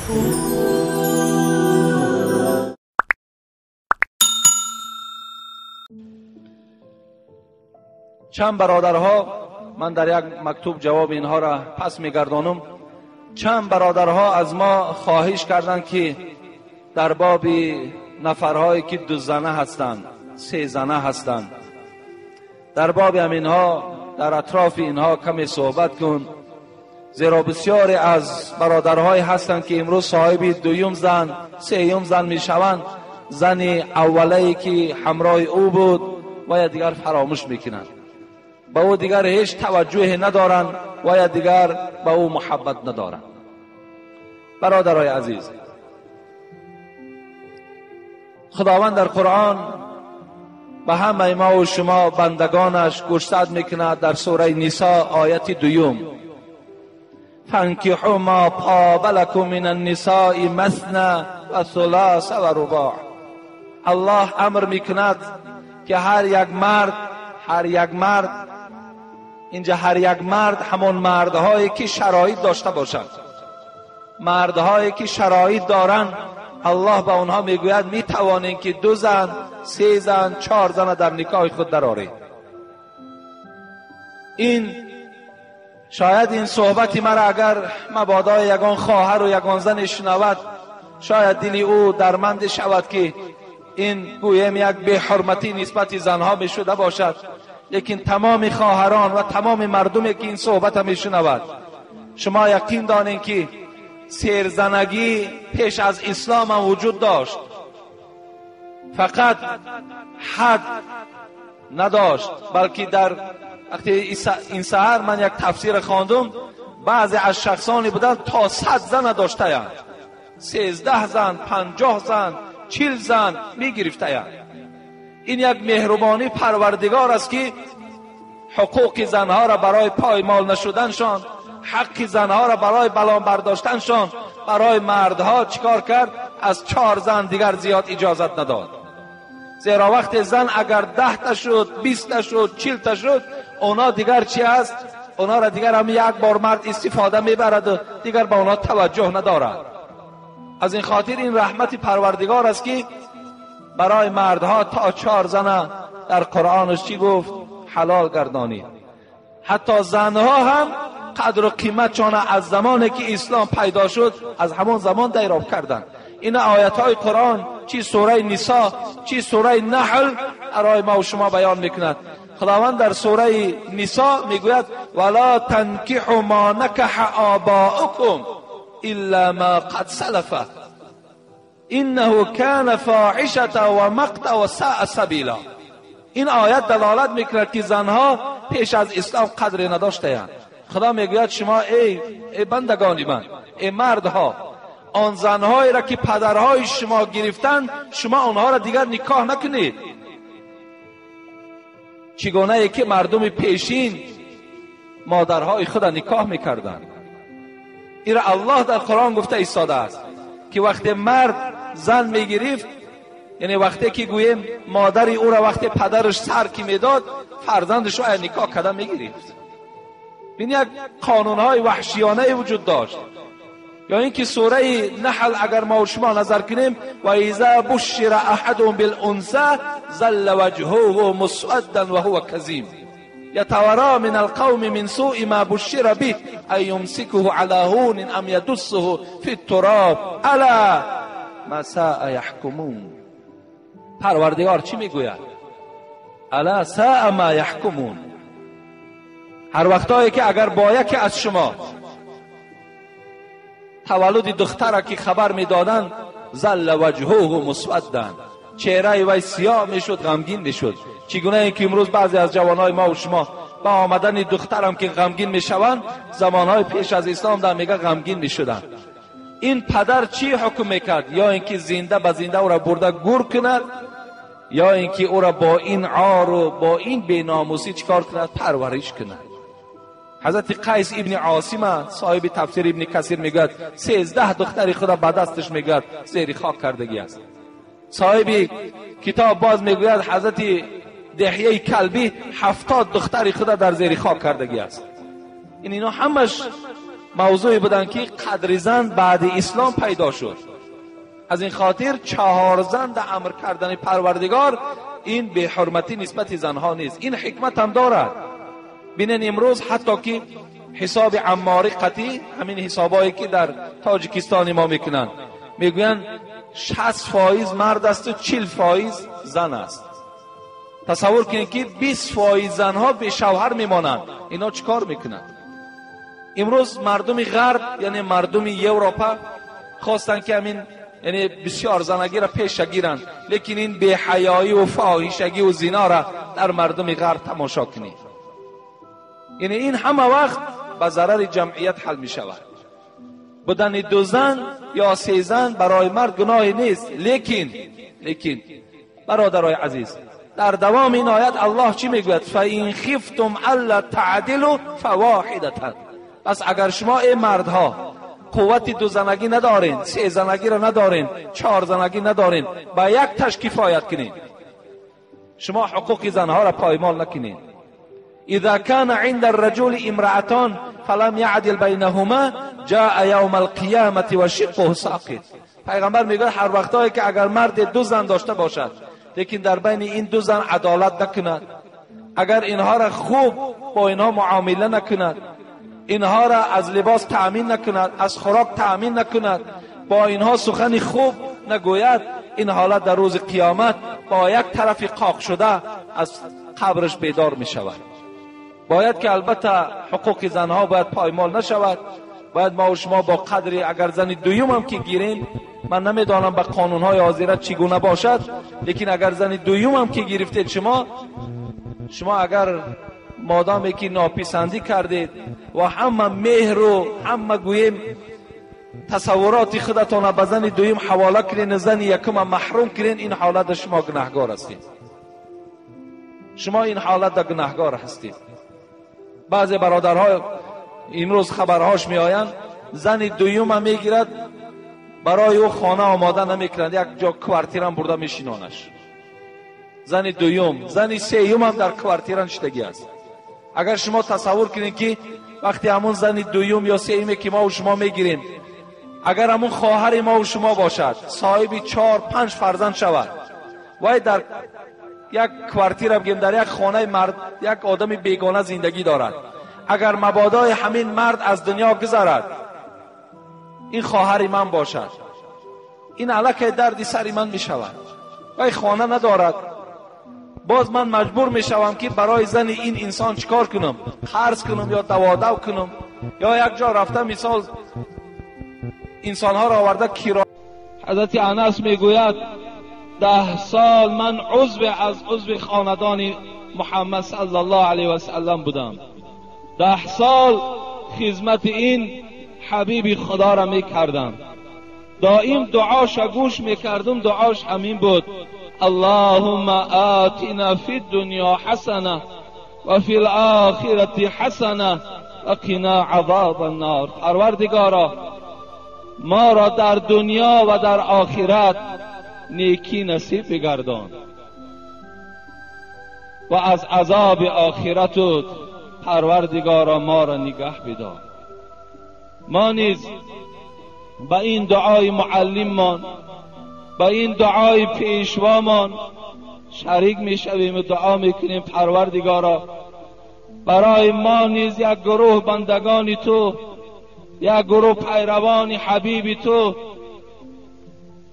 Чанд бародарҳо, ман дар як мактуб ҷавоби инҳоро пас мегардонам. Чанд бародарҳо аз мо хоҳиш карданд, ки дар боби нафарҳое ки ду зана ҳастанд, се зана ҳастанд, дар боби ҳаминҳо, дар атрофи инҳо каме суҳбат кун, зеро бисёре аз бародарҳое ҳастанд, ки имрӯз соҳиби дуюм зан, сеюм зан мешаванд. Зани аввалае ки ҳамроҳи ӯ буд ва я дигар фаромӯш мекунанд, ба ӯ дигар ҳеҷ таваҷҷӯҳе надоранд ва я дигар ба ӯ муҳаббат надоранд. Бародарои азиз, худованд дар қуръон ба ҳамаи мо ва шумо бандагонаш гӯшзад мекунад дар сураи Нисо ояти дуюм: фанкиҳу ма тоба лакум мин аннисои масна ва сулоса ва рубоъ. Аллоҳ амр мекунад, ки ҳар як мард, ҳар як мард, инҷа ҳар як мард ҳамон мардҳое ки шароит дошта бошанд, мардҳое ки шароит доранд, аллоҳ ба онҳо мегӯяд метавонед, ки ду зан, се зан, чор зана дар никоҳи худ дароред. Ин шояд ин суҳбати мара агар мабодои ягон хоҳару ягон зане шунавад, шояд дили ӯ дарманде шавад, ки ин гӯем як беҳурматӣ нисбати занҳо мешуда бошад. Лекин тамоми хоҳарон ва тамоми мардуме ки ин суҳбата мешунавад, шумо яқин донед, ки серзанагӣ пеш аз ислом ҳам вуҷуд дошт, фақат ҳад надошт, балки дар вақте ин саҳар ман як тафсир хондум, баъзе аз шахсоне буданд то 100 зана доштаянд, 13 зан, 50 зан, 40 зан мегирифтаянд. Ин як меҳрубонии парвардигор аст, ки ҳуқуқи занҳоро барои поймол нашуданшон, ҳаққи занҳоро барои балон бардоштаншон барои мардҳо чикор кард? Аз 4 зан дигар зиёд иҷозат надод. Зеро вақте зан агар 10 та шуд, 20 та шуд, 40 та шуд, اونا دیگر چی است؟ اونا را دیگر هم یک بار مرد استفاده میبرد و دیگر به اونا توجه ندارد. از این خاطر این رحمت پروردگار است که برای مردها تا 4 زن در قرآنش چی گفت؟ حلال گردانید. حتی زنها هم قدر و قیمتشان از زمانی که اسلام پیدا شد از همان زمان دیراب کردند. این آیت های قرآن چی سوره نساء چی سوره نحل برای ما و شما بیان میکند. خداوند در سوره نساء میگوید ولا تنکحوا ما نکح آباؤکم الا ما قد سلف انه کان فاحشة و مقتا و ساء سبیلا. این آیت دلالت میکند که زنها پیش از اسلام قدر نداشتند. خدا میگوید شما ای بندگان من، ای مردها، آن زنهایی را که پدرهای شما گرفتند شما آنها را دیگر نکاح نکنید. چگونه که مردم پیشین مادرهای خود را نکاح میکردند. این را الله در قرآن گفته ایستاده است که وقتی مرد زن میگرفت، یعنی وقتی که گوییم مادر او را وقتی پدرش سر که میداد، فرزندش را نکاح کرده میگرفت. این یک قانونهای وحشیانه وجود داشت. یا اینکه سوره نحل اگر ما و شما نظر کنیم، و اذا بشر احدهم بالانثى ظل وجهه مسودا وهو كظيم يتوارى من القوم من سوء ما بشر به ان يمسكه على هون ام يدسه في التراب الا ما ساء يحكمون. پروردگار چی میگوید؟ الا ساء ما يحكمون. هر وقتایی که اگر با یکی از شما تولد دختر که خبر میدادند، ظل وجهه مسودا، چهره وی سیاه میشد، غمگین میشد. چگونه اینکه امروز بعضی از جوانهای ما و شما با آمدن دخترم که غمگین میشوند، زمانهای پیش از اسلام در میگه غمگین میشدند. این پدر چی حکم میکرد؟ یا اینکه زنده به زنده او را برده گور کند، یا اینکه او را با این عار و با این بیناموسی چیکار کند؟ پرورش کند. حضرت قیس ابن عاصم صاحب تفسیر ابن کثیر میگوید 13 دختر خدا به دستش میگوید زیر خاک کردگی است. صاحب کتاب باز میگوید حضرت دحیه کلبی 70 دختر خدا در زیر خاک کردگی است. این اینا همش موضوعی بودن که قدر زن بعد اسلام پیدا شد. از این خاطر 4 زن در امر کردن پروردگار این به حرمتی نسبت زنها نیست. این حکمت هم دارد. بینن امروز حتی که حساب عماری قطعی، همین حسابایی که در تاجیکستان ما میکنن، میگوین 60% مرد است و 40% زن است. تصور کنید که 20% زنها به شوهر میمانند. اینا چیکار میکنند؟ امروز مردم غرب، یعنی مردم اروپا، خواستن که همین یعنی بسیار زنگی را پیش گیرند، لیکن این بی‌حیایی و فاحشگی و زنا را در مردم غرب تماشا کنید. یعنی این همه وقت به ضرر جمعیت حل می شود. بودن 2 زن یا 3 زن برای مرد گناهی نیست، لیکن برادرای عزیز، در دوام این آیت الله چی میگوید؟ فَإِنْ خِفْتُمْ أَلَّا تَعْدِلُوا فَوَاحِدَةً. پس اگر شما ای مردها قوت 2 زنگی ندارین، 3 زنگی را ندارین، 4 زنگی ندارین، با یک تش کفایت کنین. شما حقوق زنها را پایمال نکنین. اذا كان عند الرجل امرأتان فلم يعدل بينهما جاء يوم القيامة وشقه ساقط. پیغمبر میگه هر وقتایی که اگر مرد 2 زن داشته باشد، لیکن در بین این 2 زن عدالت نکند، اگر اینها را خوب با اینها معامله نکند، اینها را از لباس تأمین نکند، از خوراک تأمین نکند، با اینها سخن خوب نگوید، این حالت در روز قیامت با یک طرف قاق شده از قبرش بیدار می شود. باید که البته حقوق زنها باید پایمال نشود. باید ما و شما با قدری اگر زن دویم هم که گیریم، من نمیدانم به قانونهای حاضره چگونه باشد، لیکن اگر زن دویم هم که گرفتید، شما اگر مادامی که ناپسندی کردید و همه مهر و همه گوییم تصورات خودتان به زن دویم حواله کنین، زن یکم محروم کنین، این حالت شما گناهگار هستید. شما این حالت گناهگار هستید. بعضی برادرها امروز خبرهاش میآیند، زن دویم میگیرد، برای او خانه آماده نمیکنند، یک جا کوارتیرم برده میشینانش. زن دویم، زن سیوم هم در کوارتیران شدگی است. اگر شما تصور کنید که وقتی همون زن دویم یا سیومی که ما و شما میگیریم، اگر همون خواهر ما و شما باشد، صاحب 4-5 فرزند شود، وای در یک کوارتیر بگیم، در یک خانه مرد یک آدم بیگانه زندگی دارد، اگر مبادای همین مرد از دنیا گذرد، این خواهر من باشد، این علاقه دردی سر من می شود، وای خانه ندارد، باز من مجبور می شوم که برای زن این انسان چیکار کنم؟ قرض کنم یا دوادو کنم، یا یک جا رفته مثال انسانها را آورده کرا. حضرت انس میگوید 10 سال من عضو از عضو خاندان محمد صلی الله علیه و سلم بودم. 10 سال خدمت این حبیب خدا را میکردم. دائم دعاش گوش میکردم، دعاش همین بود: اللهم آتنا فی الدنیا حسنه و فی الآخرة حسنه و قنا عذاب النار. پروردگارا ما را در دنیا و در آخرت نیکی نصیب بگردان و از عذاب آخرت پروردگارا ما را نگه بدار. ما نیز به این دعای معلممان، به این دعای پیشوامان شریک میشویم و دعا میکنیم پروردگارا برای ما نیز یک گروه بندگان تو، یک گروه پیروان حبیب تو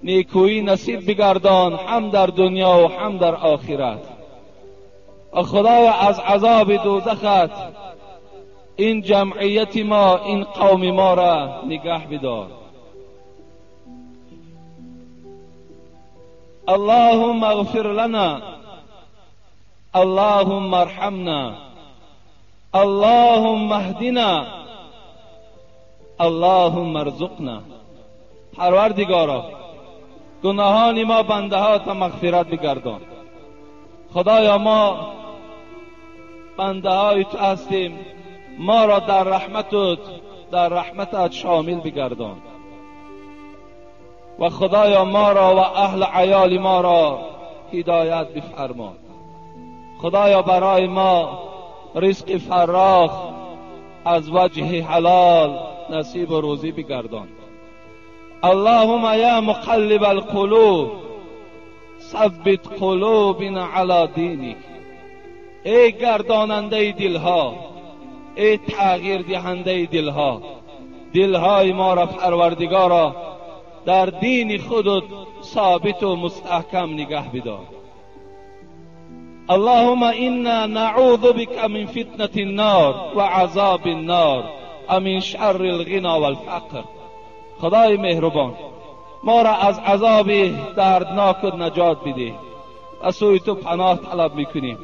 نیکویی نصیب بگردان، هم در دنیا و هم در آخرت. خدایا از عذاب دوزخت این جمعیت ما، این قوم ما را نگه بدار. اللهم اغفر لنا، اللهم ارحمنا، اللهم اهدنا، اللهم ارزقنا. پروردگارا گناهان ما بنده ها تا مغفرت بگردان. خدایا ما بنده های تو هستیم، ما را در رحمتت، در رحمتت شامل بگردان. و خدایا ما را و اهل عیال ما را هدایت بفرما. خدایا برای ما رزق فراخ از وجه حلال نصیب و روزی بگردان. اللهم یا مقلب القلوب ثبت قلوبنا علی دینک. ای گرداننده دلها، ای تغییر دهنده دلها، دلهای ما را پروردگارا در دین خودت ثابت و مستحکم نگه بدار. اللهم انا نعوذ بك من فتنة النار و عذاب النار و من شر الغنا والفقر. خدای مهربان ما را از عذاب دردناک نجات بده و سوی تو پناه طلب میکنیم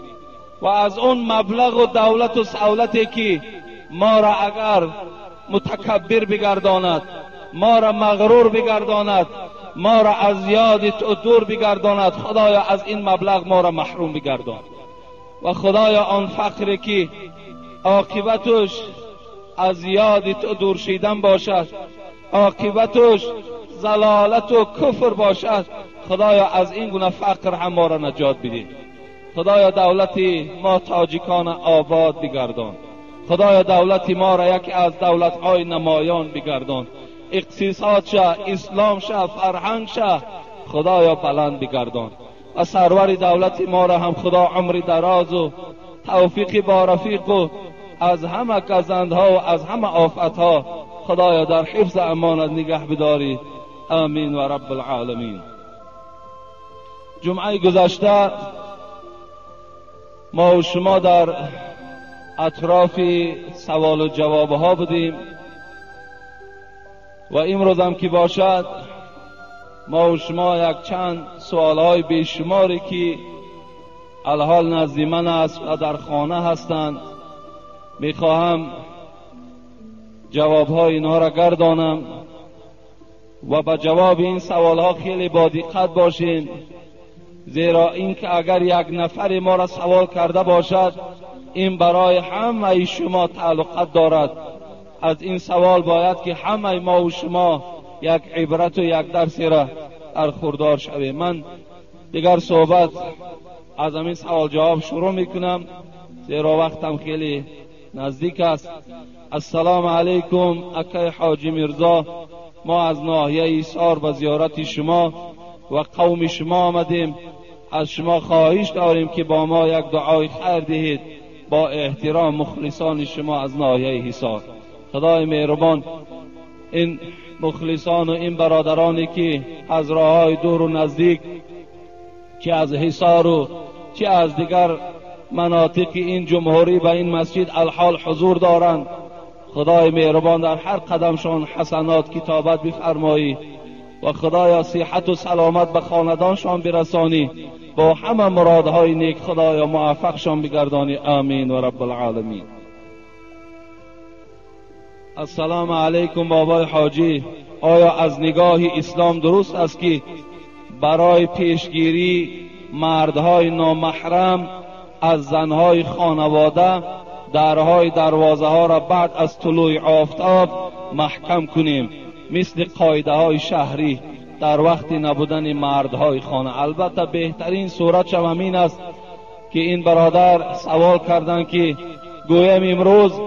و از اون مبلغ و دولت و سولتی که ما را اگر متکبر بگرداند، ما را مغرور بگرداند، ما را از یاد تو دور بگرداند، خدایا از این مبلغ ما را محروم بگردان. و خدایا آن فقری که عاقبتش از یاد تو دور شیدن باشد، عاقبتش ضلالت و کفر باشد، خدایا از این گونه فقر هم ما را نجات بده. خدایا دولت ما تاجیکان آباد بگردان. خدایا دولت ما را یکی از دولت‌های نمایان بگردان. اقتصاد شه، اسلام شه، فرهنگ شه، خدایا بلند بگردان. و سرور دولت ما را هم خدا عمر دراز و توفیق با رفیق و از همه گزندها و از همه آفتها خدایا در حفظ امانت نگه بداری. آمین و رب العالمین. جمعه گذشته ما و شما در اطراف سوال و جواب ها بودیم و امروز هم که باشد ما و شما یک چند سوال های بیشماری که الحال نزد من است و در خانه هستند میخواهم جواب های اینها را گردانم و به جواب این سوال ها خیلی با دقت باشین، زیرا اینکه اگر یک نفر ما را سوال کرده باشد این برای همه شما تعلقات دارد. از این سوال باید که همه ما و شما یک عبرت و یک درسی را برخوردار شویم. من دیگر صحبت از همین سوال جواب شروع میکنم زیرا وقتم خیلی نزدیک است. السلام علیکم اکای حاجی میرزا، ما از ناحیه ایثار به زیارت شما و قوم شما آمدیم. از شما خواهش داریم که با ما یک دعای خیر دهید. با احترام مخلصان شما از ناحیه حصار. خدای مهربان این مخلصان و این برادرانی که از راههای دور و نزدیک، چه از حصار و چه از دیگر مناطق این جمهوری به این مسجد الحال حضور دارند، خدای مهربان در هر قدمشان حسنات کتابت بفرمایی و خدایا صحت و سلامت به خاندانشان برسانی، با همه مرادهای نیک خدایا موفقشان بگردانی. آمین و رب العالمین. السلام علیکم بابای حاجی، آیا از نگاه اسلام درست است که برای پیشگیری مردهای نامحرم از زنهای خانواده درهای دروازه ها را بعد از طلوع آفتاب محکم کنیم مثل قاعده های شهری در وقت نبودن مردهای خانه؟ البته بهترین صورت همین است که این برادر سوال کردن که گویم امروز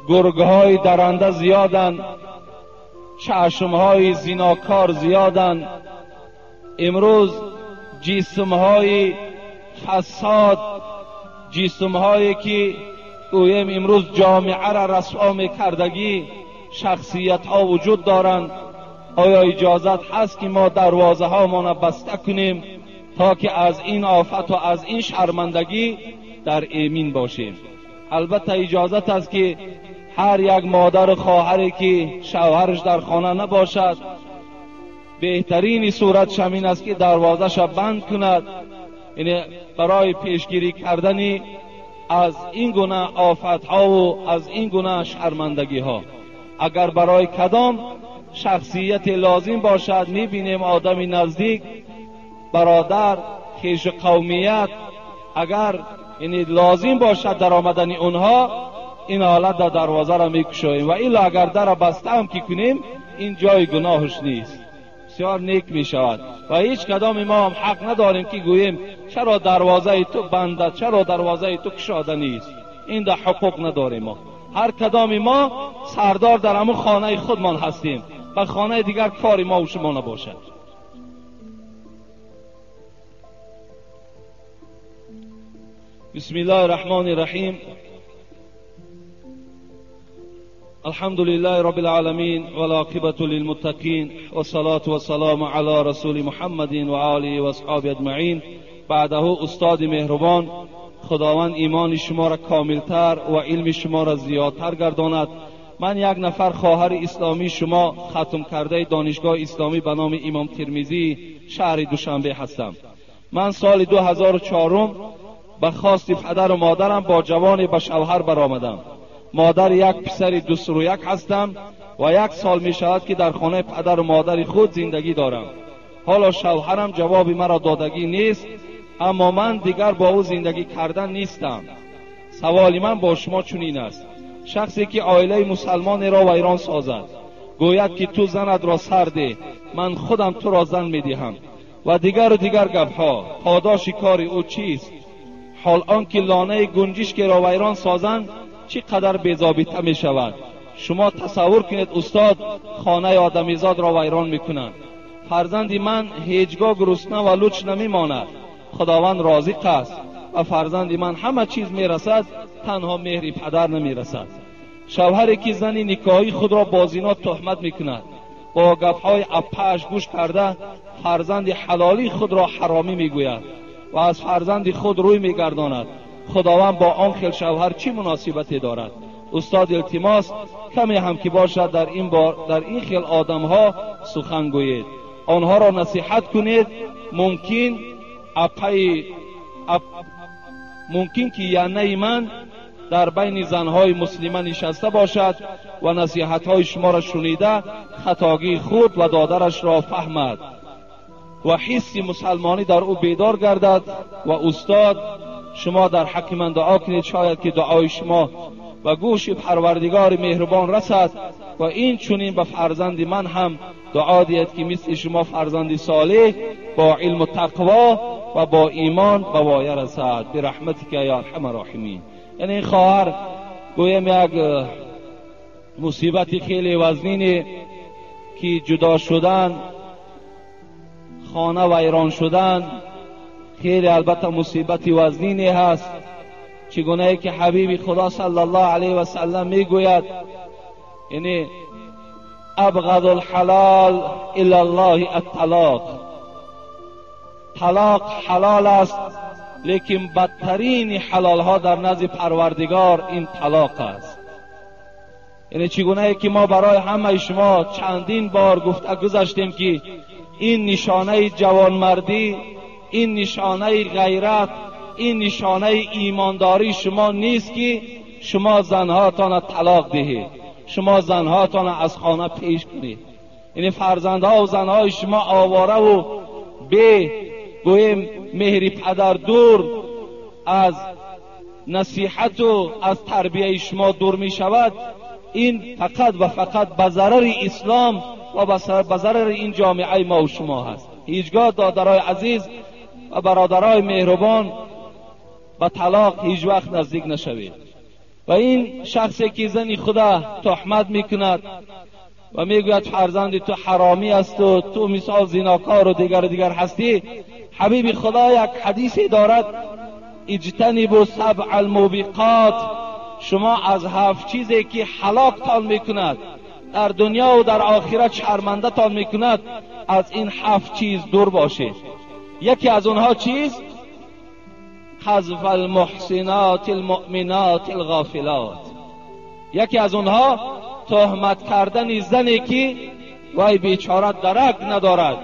گرگهای درنده زیادن، چشمهای زیناکار زیادن، امروز جسمهای فساد، جسمهایی که گویم امروز جامعه را رسوا میکردگی شخصیت ها وجود دارند، آیا اجازت هست که ما دروازه ها ما بسته کنیم تا که از این آفت و از این شرمندگی در ایمین باشیم؟ البته اجازت است که هر یک مادر و خواهری که شوهرش در خانه نباشد بهترین صورت شمین است که دروازه‌اش بند کند، یعنی برای پیشگیری کردن از این گونه آفت‌ها و از این گونه شرمندگی ها. اگر برای کدام شخصیت لازم باشد، میبینیم آدم نزدیک، برادر، خویش قومیت، اگر یعنی لازم باشد در آمدن اونها، این حالت در دروازه را میکشویم و الا اگر در بسته هم که کنیم این جای گناهش نیست، بسیار نیک میشود و هیچ کدام ما هم حق نداریم که گوییم چرا دروازه تو بنده، چرا دروازه تو کشاده نیست. این در حقوق نداریم ما. هر کدام ما سردار در همون خانه خودمان هستیم و خانه دیگر کار ما و شما نباشد. بسم الله الرحمن الرحیم. الحمد لله رب العالمین والعاقبة للمتقین والصلاة والسلام علی رسول محمد و آله و اصحابه اجمعین. بعده استاد مهربان، خداوند ایمان شما را کاملتر و علم شما را زیادتر گرداند. من یک نفر خواهر اسلامی شما ختم کرده دانشگاه اسلامی به نام امام ترمذی شهر دوشنبه هستم. من سال 2004 به خواست پدر و مادرم با جوانی به شوهر برآمدم. مادر یک پسر 2 و یک هستم و یک سال می شود که در خانه پدر و مادر خود زندگی دارم. حالا شوهرم جواب مرا دادگی نیست، اما من دیگر با او زندگی کردن نیستم. سوال من با شما چنین است: شخصی که عائله مسلمان را ویران سازد، گوید که تو زند را سر ده، من خودم تو را زن می دهم و دیگر و دیگر گپها، پاداش کار او چیست؟ حال آنکه لانه گنجشک را ویران سازند چی قدر بی‌ضابطه می شود. شما تصور کنید استاد، خانه آدمیزاد را ویران میکنند. فرزند من هیچگاه گرسنه و لوچ نمیماند، خداوند رازق است و فرزند من همه چیز میرسد، تنها مهر پدر نمیرسد. شوهری که زن نکاحی خود را با زنا تهمت میکند، با گپهای اپش گوش کرده فرزند حلالی خود را حرامی میگوید و از فرزند خود روی میگرداند، خداوند با آن خیل شوهر چی مناسبتی دارد؟ استاد التماس، کمی هم که باشد در این بار در این خیل آدمها سخن گویید، آنها را نصیحت کنید. ممکن اپای اپ ممکن که یعنی من در بین زنهای مسلمه نشسته باشد و نصیحتهای شما را شنیده خطاگی خود و دادرش را فهمد و حس مسلمانی در او بیدار گردد. و استاد شما در حق من دعا کنید، شاید که دعای شما و گوش پروردگار مهربان رسد و این چنین به فرزند من هم دعا دهید که مثل شما فرزند صالح با علم و تقوا و با ایمان به وایه رسد، برحمتک یا ارحم الراحمین. یعنی این خواهر گویم یک مصیبت خیلی وزنینی که جدا شدن، خانه ویران شدن، خیلی البته مصیبت وزنینی هست. چگونه که حبیب خدا صلی الله علیه و سلم میگوید، یعنی ابغض الحلال الی الله الطلاق. طلاق حلال است، لیکن بدترین حلال ها در نزد پروردگار این طلاق است. یعنی چگونه که ما برای همه شما چندین بار گفته گذشتیم که این نشانه جوانمردی، این نشانه غیرت، این نشانه ایمانداری شما نیست که شما زنهاتان طلاق دهید، شما زنهاتان از خانه پیش کنید. یعنی فرزندها و زنهای شما آواره و به گویم مهری پدر دور از نصیحت و از تربیه شما دور می شود. این فقط و فقط به ضرر اسلام و به ضرر این جامعه ما و شما هست. هیچگاه دادرای عزیز و برادرای مهربان به طلاق هیچ وقت نزدیک نشوید. و این شخصی که زنی خدا تهمت میکند و میگوید فرزند تو حرامی است و تو مثال زیناکار و دیگر دیگر هستی، حبیب خدا یک حدیثی دارد: اجتنبوا سبع الموبقات. شما از هفت چیزی که هلاکتان میکند، در دنیا و در آخرت شرمنده تان میکند، از این هفت چیز دور باشید. یکی از اونها چیست؟ قذف المحسنات المؤمنات الغافلات. یکی از اونها تهمت کردن زنی که وای بیچاره درک ندارد،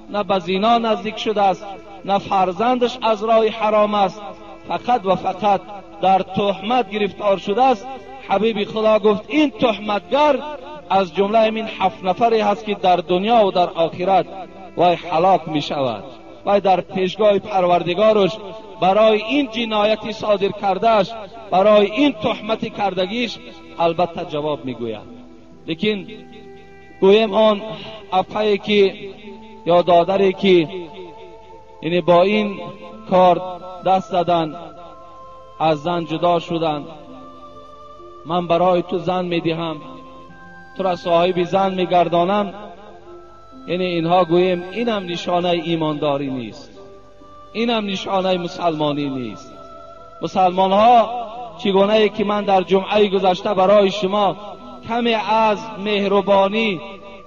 نه به زنا نزدیک شده است، نه فرزندش از راه حرام است، فقط و فقط در تهمت گرفتار شده است. حبیب خدا گفت این تهمتگر از جمله این هفت نفری هست که در دنیا و در آخرت وای هلاک می شود و در پیشگاه پروردگارش برای این جنایتی صادر کردهش، برای این تهمت کردگیش البته جواب میگوید. لیکن گویم آن اپایی که یا دادری که یعنی با این کار دست زدن، از زن جدا شدن، من برای تو زن میدهم، تو را صاحب زن میگردانم، یعنی اینها گوییم اینم نشانه ایمانداری نیست، اینم نشانه مسلمانی نیست. مسلمان ها چگونه ای که من در جمعه گذشته برای شما کمی از مهربانی،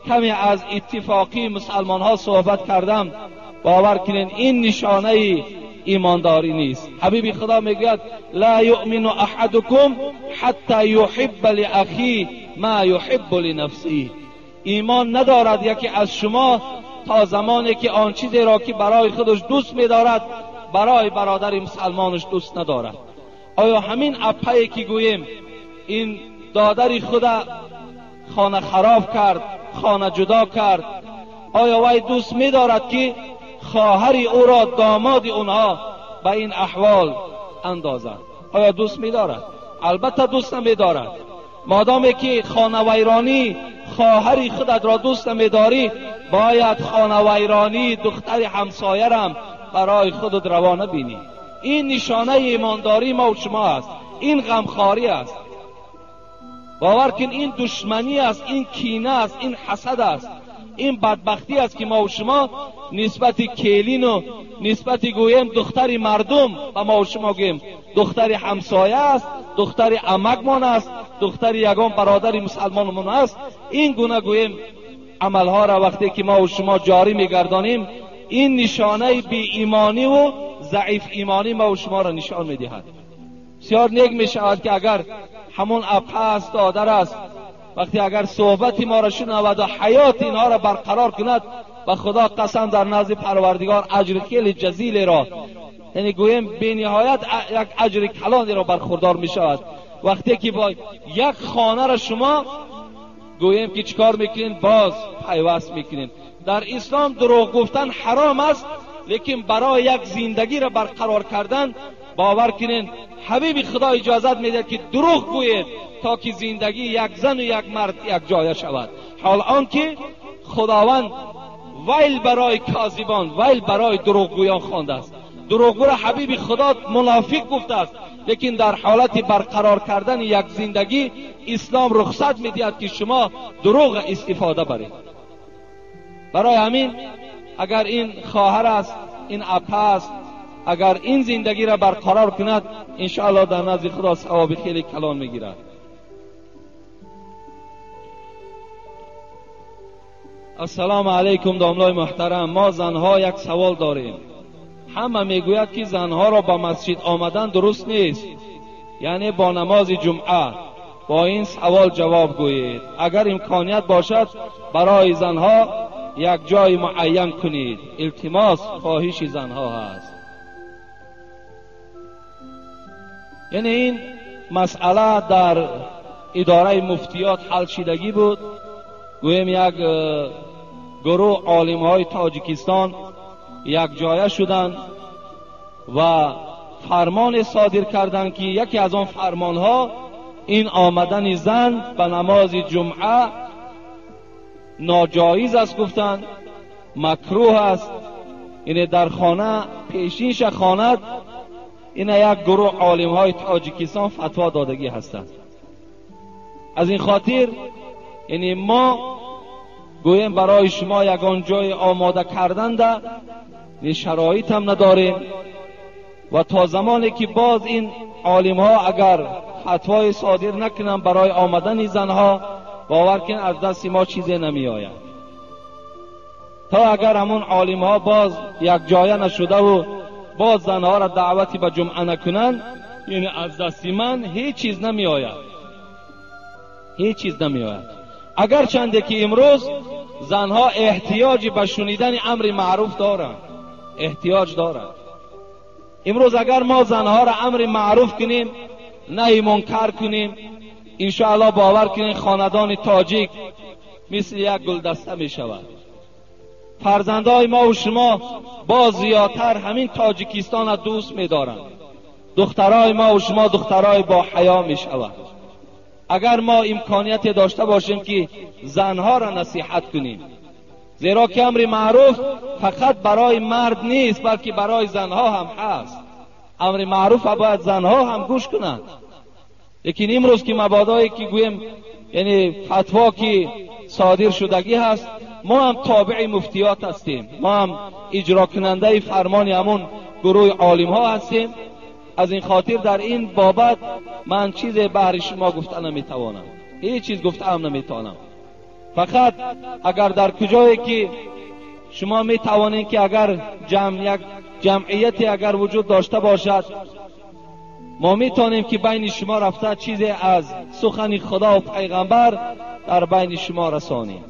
کمی از اتفاقی مسلمان ها صحبت کردم، باور کنین این نشانه ایمانداری نیست. حبیب خدا میگوید لا یؤمن احدکم حتی یحب لاخیه ما یحب لنفسه. ایمان ندارد یکی از شما تا زمانی که آن چیزی را که برای خودش دوست می‌دارد برای برادر مسلمانش دوست ندارد. آیا همین اپایی که گوییم این دادر خود خانه خراب کرد، خانه جدا کرد، آیا وی دوست می‌دارد که خواهر او را داماد اونها به این احوال اندازد؟ آیا دوست می‌دارد؟ البته دوست نمی‌دارد. مادامی که خانه ویرانی خواهر خودت را دوست نمی‌داری، باید خانه ویرانی دختر همسایه را برای خودت روانه بینی. این نشانه ایمانداری ما و شما است، این غمخواری است. باور کن این دشمنی است، این کینه است، این حسد است، این بدبختی است که ما و شما نسبت کلین و نسبت گوییم دختر مردم و ما و شما گوییم دختر همسایه است، دختر عمکمان است، دختر یگان برادر مسلمانمان است. این گونه گوییم عملها را وقتی که ما و شما جاری میگردانیم، این نشانه بی ایمانی و ضعیف ایمانی ما و شما را نشان میدهد. بسیار نیک میشود که اگر همون اپه است، دادر است، وقتی اگر صحبت ما را شنود و حیات اینها را برقرار کند، و خدا قسم در نزد پروردگار اجر خیلی جزیل را، یعنی گوییم بی نهایت یک اجر کلانی را برخوردار می شود. وقتی که با یک خانه را شما گوییم که چیکار میکنین، باز پیوست میکنین. در اسلام دروغ گفتن حرام است، لیکن برای یک زندگی را برقرار کردن باور کنین حبیب خدا اجازت میده که دروغ گویید تا که زندگی یک زن و یک مرد یک جایه شود. حال آنکه خداوند ویل برای کاذبان، ویل برای دروغگویان خوانده است. دروغگو را حبیب خدا منافق گفته است، لیکن در حالت برقرار کردن یک زندگی اسلام رخصت میدهد که شما دروغ استفاده برید. برای همین اگر این خواهر است، این اپه است، اگر این زندگی را برقرار کند، انشاءالله در نزد خدا ثواب خیلی کلان میگیرد. السلام علیکم داملای محترم، ما زنها یک سوال داریم. همه میگوید که زنها را با مسجد آمدن درست نیست، یعنی با نماز جمعه. با این سوال جواب گویید. اگر امکانیت باشد برای زنها یک جای معین کنید. التماس خواهش زنها هست. یعنی این مسئله در اداره مفتیات حل شدگی بود. گوییم یک گروه عالم های تاجیکستان یک جایه شدند و فرمان صادر کردند که یکی از آن فرمان ها این آمدن زن به نماز جمعه ناجایز است، گفتند مکروه است، اینه در خانه پیشینش خواند. این یک گروه عالم های تاجیکستان فتوا دادگی هستند. از این خاطر یعنی ما گوییم برای شما یگان جای آماده کردن ده شرایط هم نداریم و تا زمانی که باز این عالم ها اگر فتوای صادر نکنن برای آمدن زنها، باور کن از دست ما چیزی نمی آید. تا اگر همون عالم ها باز یک جایه نشده و باز زنها را دعوتی به جمعه نکنن، یعنی از دست من هیچ چیز نمی آید، هیچ چیز نمی آید. اگر چنده که امروز زنها احتیاج به شنیدن امر معروف دارند، احتیاج دارند. امروز اگر ما زنها را امر معروف کنیم، نهی منکر کنیم، انشاءالله باور کنیم خاندان تاجیک مثل یک گلدسته می شود. فرزندهای ما و شما باز زیادتر همین تاجیکستان را دوست می دارند. دخترای ما و شما دخترای با حیا می شود. اگر ما امکانیت داشته باشیم که زنها را نصیحت کنیم، زیرا که امر معروف فقط برای مرد نیست بلکه برای زنها هم هست. امر معروف باید زنها هم گوش کنند. лекин имрӯз ки мабодое ки гӯем, яъне фатво ки содир шудагӣ ҳаст, мо ҳам тобеи муфтиёт ҳастем, мо ҳам иҷрокунандаи фармони ҳамон гурӯҳи олимҳо ҳастем. Аз ин хотир дар ин бобат ман чизе баҳри шумо гуфта наметавонам, ҳеҷ чиз гуфтаам наметавонам. Фақат агар дар куҷое ки шумо метавонед ки агар як ҷамъияте агар вуҷуд дошта бошад, мо метавонем ки байни шумо рафта чизе аз сухани Худо ва пайғамбар дар байни шумо расонем.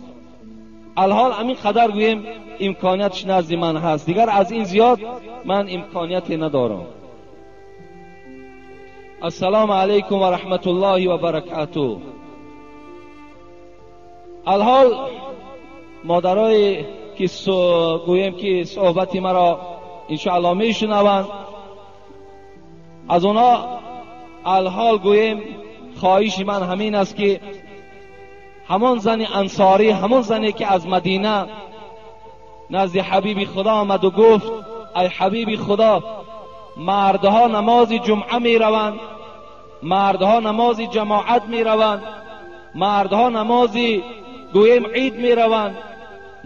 Алҳол ҳамин қадар гӯем имкониятш назди ман ҳаст, дигар аз ин зиёд ман имконияте надорам. Ассалому алайкум ва раҳматуллоҳи ва баракатуҳ. Алҳол модарое ки гӯем ки суҳбати маро иншоаллоҳ мешунаванд, аз онҳо алҳол гӯем хоҳиши ман ҳамин аст ки ҳамон зани ансорӣ, ҳамон зане ки аз Мадина назди ҳабиби Худо омад ва гуфт: ай ҳабиби Худо, мардҳо намози ҷумъа мераванд, мардҳо намози ҷамоат мераванд, мардҳо намози гӯем ид мераванд,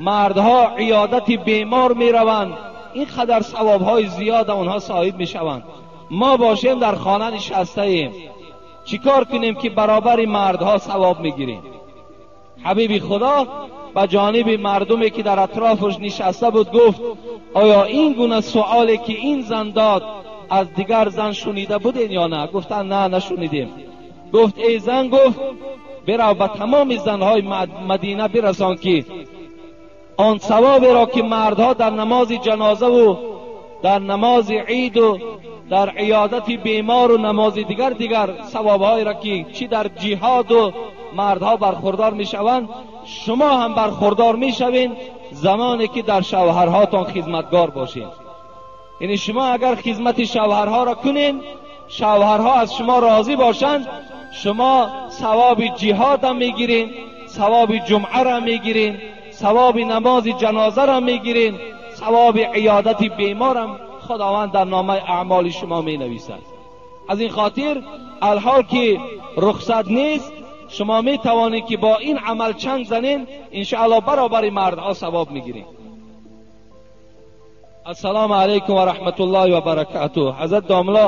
мардҳо иёдати бемор мераванд, ин қадар савобҳои зиёд онҳо соҳиб мешаванд, мо бошем дар хона нишастаем, чӣ кор кунем ки баробари мардҳо савоб мегирем? Ҳабиби Худо ба ҷониби мардуме ки дар атрофаш нишаста буд гуфт: оё ин гуна суоле ки ин зан дод аз дигар зан шунида будед ё на? Гуфтанд: на, нашунидем. Гуфт: эй зан, гуфт, бирав ба тамоми занҳои Мадина бирасон ки он савоберо ки мардҳо дар намози ҷанозаву дар намози иду дар иёдати бемору намози дигар савобҳоеро ки чӣ дар ҷиҳоду мардҳо бархурдор мешаванд, шумо ҳам бархурдор мешавед замоне ки дар шавҳарҳотон хизматгор бошед. Яъне шумо агар хизмати шавҳарҳоро кунед, шавҳарҳо аз шумо розӣ бошанд, шумо савоби ҷиҳодам мегиред, савоби ҷумъаро мегиред, савоби намози ҷанозаро мегиред, савоби иёдати беморам Худованд дар номаи аъмоли шумо менависад. Аз ин хотир алҳол ки рухсат нест, шумо метавонед ки бо ин амал чанг занед, иншоаллоҳ баробари мардҳо савоб мегиред. Ассалому алайкум ва раҳматуллоҳи ва баракатуҳ. Ҳазрат домла,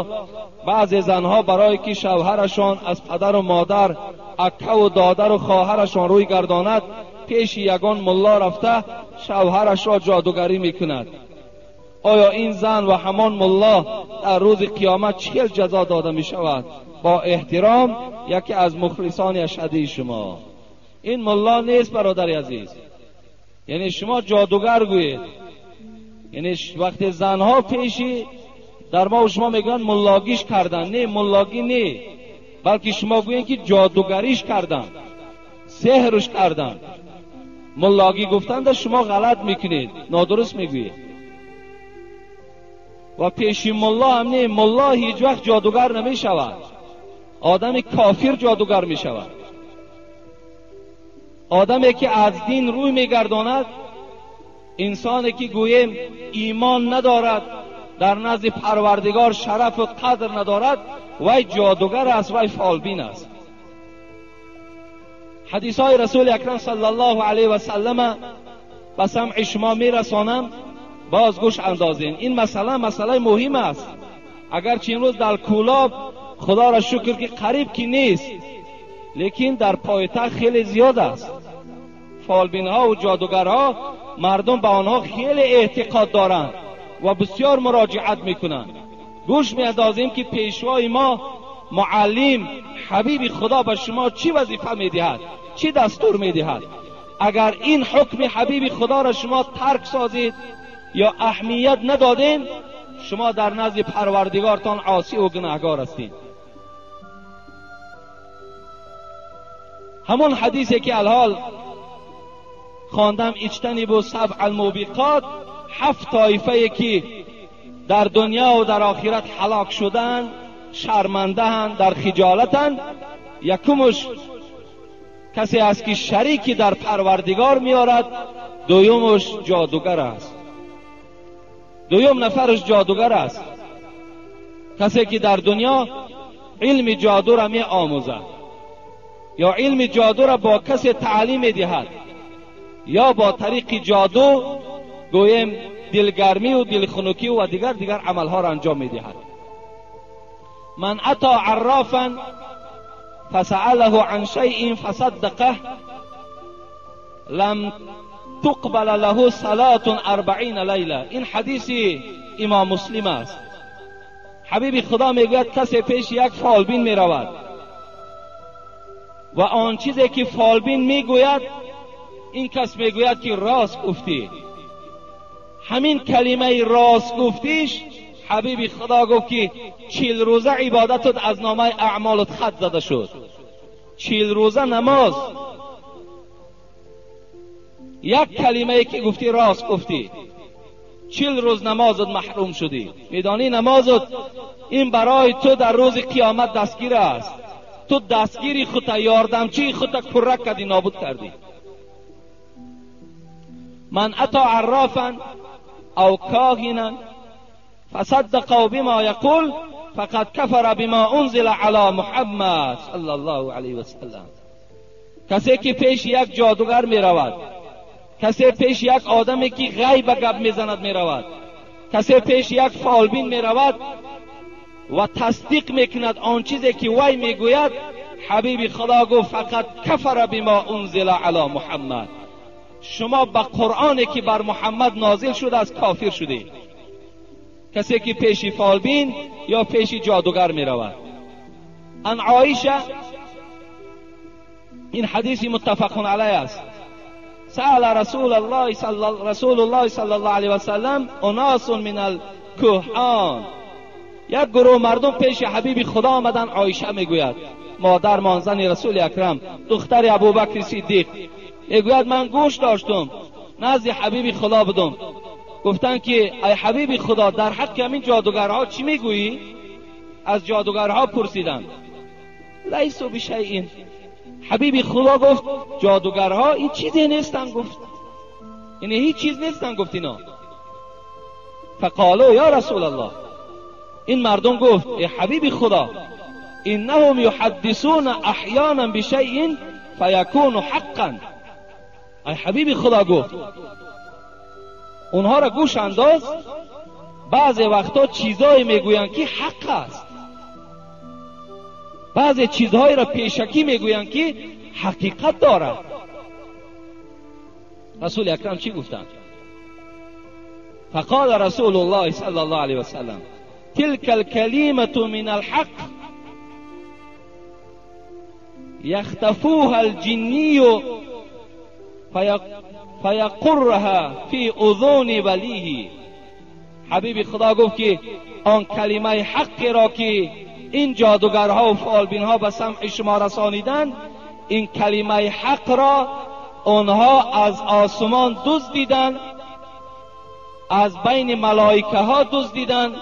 баъзе занҳо барое ки шавҳарашон аз падару модар, аккаву додару хоҳарашон рӯй гардонад, пеши ягон мулло рафта шавҳарашро ҷодугарӣ мекунад. Оё ин зан ва ҳамон мулло дар рӯзи қиёмат чӣ хел ҷазо дода мешавад? Бо эҳтиром, яке аз мухлисони ашадии шумо. Ин мулло нест, бародари азиз, яъне шумо ҷодугар гӯед. Яъне вақте занҳо пеши дар мо шумо мегӯянд муллогиш кардан, не, муллогӣ не, балки шумо гӯед ки ҷодугариш кардан, сеҳрш кардан. Муллогӣ гуфтанда шумо ғалат мекунед, нодуруст мегӯед. Ва пеши мулло ҳам не, мулло ҳеҷ вақт ҷодугар намешавад. Одами кофир ҷодугар мешавад. Одаме ки аз дин рӯй мегардонад, инсоне ки гӯем имон надорад, дар назди Парвардигор шарафу қадр надорад, вай ҷодугар аст, вай фолбин аст. Ҳадисҳои Расули Акрам саллаллоҳу алайҳи васаллама ба самъи шумо мерасонам, боз гӯш андозем. Ин масъала масъалаи муҳим аст. Агарчи имрӯз дар Кӯлоб Худоро шукр ки қариб ки нест, лекин дар пойтахт хеле зиёд аст. Фолбинҳо ва ҷодугарҳо, мардум ба онҳо хеле эътиқод доранд ва бисёр муроҷиат мекунанд. Гӯш меандозем ки пешвои мо, муаллим, ҳабиби Худо ба шумо чӣ вазифа медиҳад, чӣ дастур медиҳад. Агар ин ҳукми ҳабиби Худоро шумо тарк созед ё аҳамият надодед, шумо дар назди Парвардигортон осӣ ва гунаҳгор ҳастед. Ҳамон ҳадисе ки алҳол хондам, иҷтанибу сабъ алмубиқот, ҳафт тоифае ки дар дунё ва дар охират ҳалок шуданд, шармандаанд, дар хиҷолатанд. Якумаш касе аст ки шарики дар Парвардигор меорад, дуюмаш ҷодугар аст. Дуюм нафараш ҷодугар аст, касе ки дар дунё علم جادو را می آموزد یا علم جادو را با کسی تعلیم میدهد یا با طریق جادو گویم دلگرمی و دلخنکی و دیگر عملها را انجام میدهد. من اتی عرافا فسأله عن شیء فصدقه لم تقبل له صلاة 40 لیله. این حدیث امام مسلم است. حبیب خدا میگوید کسی پیش یک فالبین میرود و آن چیزی که فالبین میگوید این کس میگوید که راست گفتی. همین کلمه راست گفتیش حبیب خدا گفت که 40 روزه عبادتت از نامه اعمالت خط زده شد. 40 روزه نماز، یک کلمه که گفتی راست گفتی، 40 روز نمازت محروم شدی. میدانی نمازت این برای تو در روز قیامت دستگیر است. تو دستگیری خودت، یاردمچی خودت کرک کردی، نابود کردی. من اتی عرافا او کاهنا فصدقوا بما یقول فقد کفر بما انزل علی محمد صلی الله علیه وسلم. کسی که پیش یک جادوگر می رود، کسی پیش یک آدمی که غیب گپ میزند می رود، کسی پیش یک فالبین می رود و تصدیق میکند آن چیزی که وی میگوید، حبیب خدا گفت فقط کفر بما انزل علی محمد. شما به قرآنی که بر محمد نازل شده از کافر شدید. کسی که پیش فالبین یا پیش جادوگر می رود. ان عایشه، این حدیث متفق علیه است، سأل رسول الله صلی الله علیه و سلم اناس من الکهان. یک گروه مردم پیش حبیب خدا آمدن. عایشه میگوید، مادر مانزن رسول اکرم، دختر ابوبکر صدیق، میگوید من گوش داشتم، نزد حبیب خدا بودم. گفتن که ای حبیب خدا، در حق همین جادوگرها چی میگویی؟ از جادوگرها پرسیدن. لیسوا بشیء. حبیب خدا گفت جادوگرها این چیزی نیستن. گفت این هیچ چیز نیستن. گفت اینا. فقالوا یا رسول الله، این مردم گفت ای حبیب خدا، انهم یحدثون احیانا بشیء فیکون حقا. ای حبیب خدا، گفت اونها را گوش انداز، بعضی وقتا چیزایی میگویند که حق است، بعضی چیزهایی را پیشکی میگویند که حقیقت دارد. رسول اکرم چی گفتند؟ فقال رسول الله صلی الله علیه وسلم تلك الكلمة من الحق يختفوها الجني فیقرها فی اذون ولیه. حبیب خدا گفت که آن کلمه حق را که این جادوگرها و فالبینها به سمع شما رسانیدند، این کلمه حق را آنها از آسمان دزدیدند، از بین ملائکه ها دزدیدند،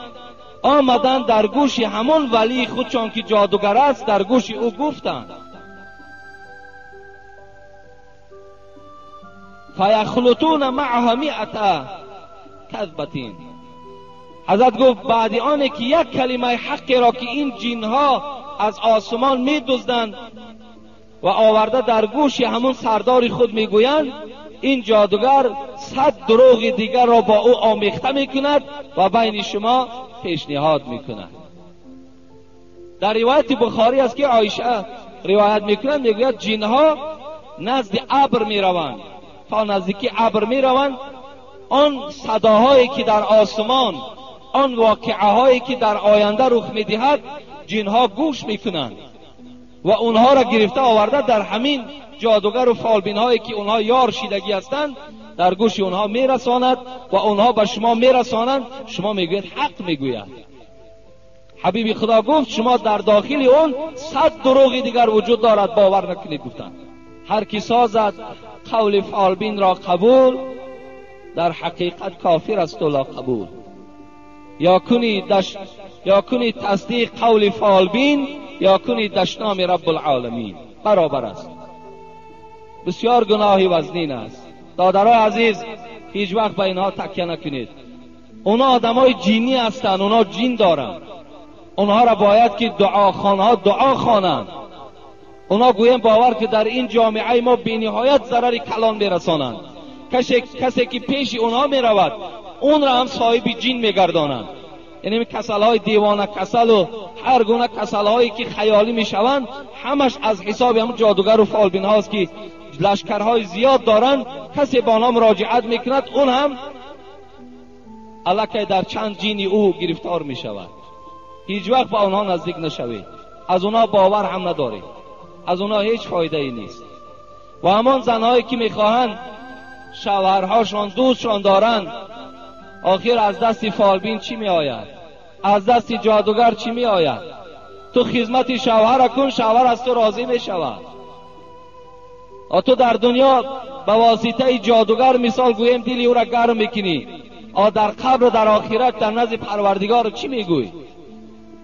آمدند در گوش همون ولی خودشان که جادوگر است در گوش او گفتند. فیخلطون معها 100 کذبتین. حضرت گفت بعد آنه که یک کلمه حقی را که این جنها از آسمان می دزدند و آورده در گوش همون سردار خود میگویند، این جادوگر 100 دروغ دیگر را با او آمیخته میکند و بین شما پیشنهاد میکند. در روایت بخاری است که عایشه روایت میکند، میگوید جنها نزد ابر میروند، تا نزدیکی ابر میروند، آن صداهایی که در آسمان، آن واقعه هایی که در آینده رخ میدهد، جنها گوش میکنند و اونها را گرفته آورده در همین جادوگر و فالبین هایی که اونها یار شیدگی هستند در گوش اونها میرساند و اونها به شما میرسانند. شما میگوید حق میگوید. حبیب خدا گفت شما در داخل اون 100 دروغ دیگر وجود دارد، باور نکنید. گفتند هر کی سازد قول فالبین را قبول، در حقیقت کافر است و لا قبول. یا کنی تصدیق قول فالبین، یا کنی دشنام رب العالمین، برابر است. بسیار گناهی وزنین است. دادرای عزیز، هیچ وقت به اینها تکیه نکنید. اونا آدمای جینی هستند، اونا جین دارند. Онҳоро бояд ки дуохонҳо дуо хонанд. Онҳо гӯем бовар ки дар ин ҷомеаи мо бениҳоят зарари калон мерасонанд. Касе ки пеши онҳо меравад, онро ҳам соҳиби ҷин мегардонанд. Яъне касалҳои девона касалу ҳар гуна касалҳое ки хаёлӣ мешаванд, ҳамаш аз ҳисоби ҳамон ҷодугару фолбинҳост ки лашкарҳои зиёд доранд. Касе ба онҳо муроҷиат мекунад, он ҳам аллакай дар чанд ҷини ӯ гирифтор мешавад. Ҳеҷ вақт ба онҳо наздик нашавед, аз онҳо бовар ҳам надоред, аз онҳо ҳеҷ фоидае нест. Ва ҳамон занҳое ки мехоҳанд шавҳарҳошон дӯстшон доранд, охир аз дасти фолбин чӣ меояд? Аз дасти ҷодугар чӣ меояд? Ту хизмати шавҳара кун, шавҳар аз ту розӣ мешавад. Ту дар дунё ба воситаи ҷодугар мисол гӯем дили ӯра гарм мекунӣ, дар қабр, дар охират, дар назди парвардигор чӣ мегӯй?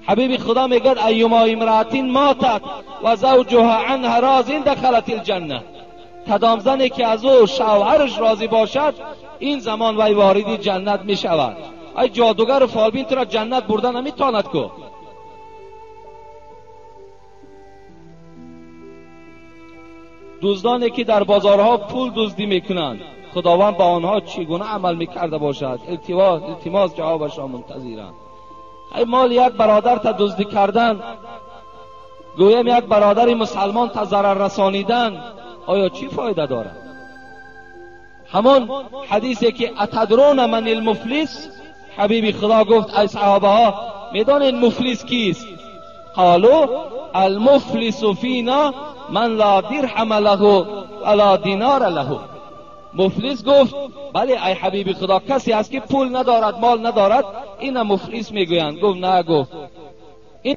Ҳабиби худо мегӯяд: айюма имраатин матат ва завҷуҳа анҳа розин дахалат алҷанна. Кадом зане ки аз ӯ шавҳараш розӣ бошад, ин замон вай вориди ҷаннат мешавад. Ай ҷодугару фолбин туро ҷаннат бурда наметавонад ку. Дуздоне ки дар бозорҳо пул дуздӣ мекунанд, худованд ба онҳо чӣ гуна амал мекарда бошад? Илтимос ҷавобашро мунтазиранд. Ай мол як бародар та дуздӣ кардан, гӯем як бародари мусалмон та зарар расонидан, оё чӣ фоида дорад? Ҳамон ҳадисе ки атадрона ман المفلس, ҳабиби худо гуфт: ай саҳобаҳо, медонед муфлис кист? قالو المفلس فینا من لا درهم له ولا دینار له. مفلس گفت بله ای حبیب خدا، کسی هست که پول ندارد، مال ندارد، اینا مفلس میگویند. گفت نه، گفت این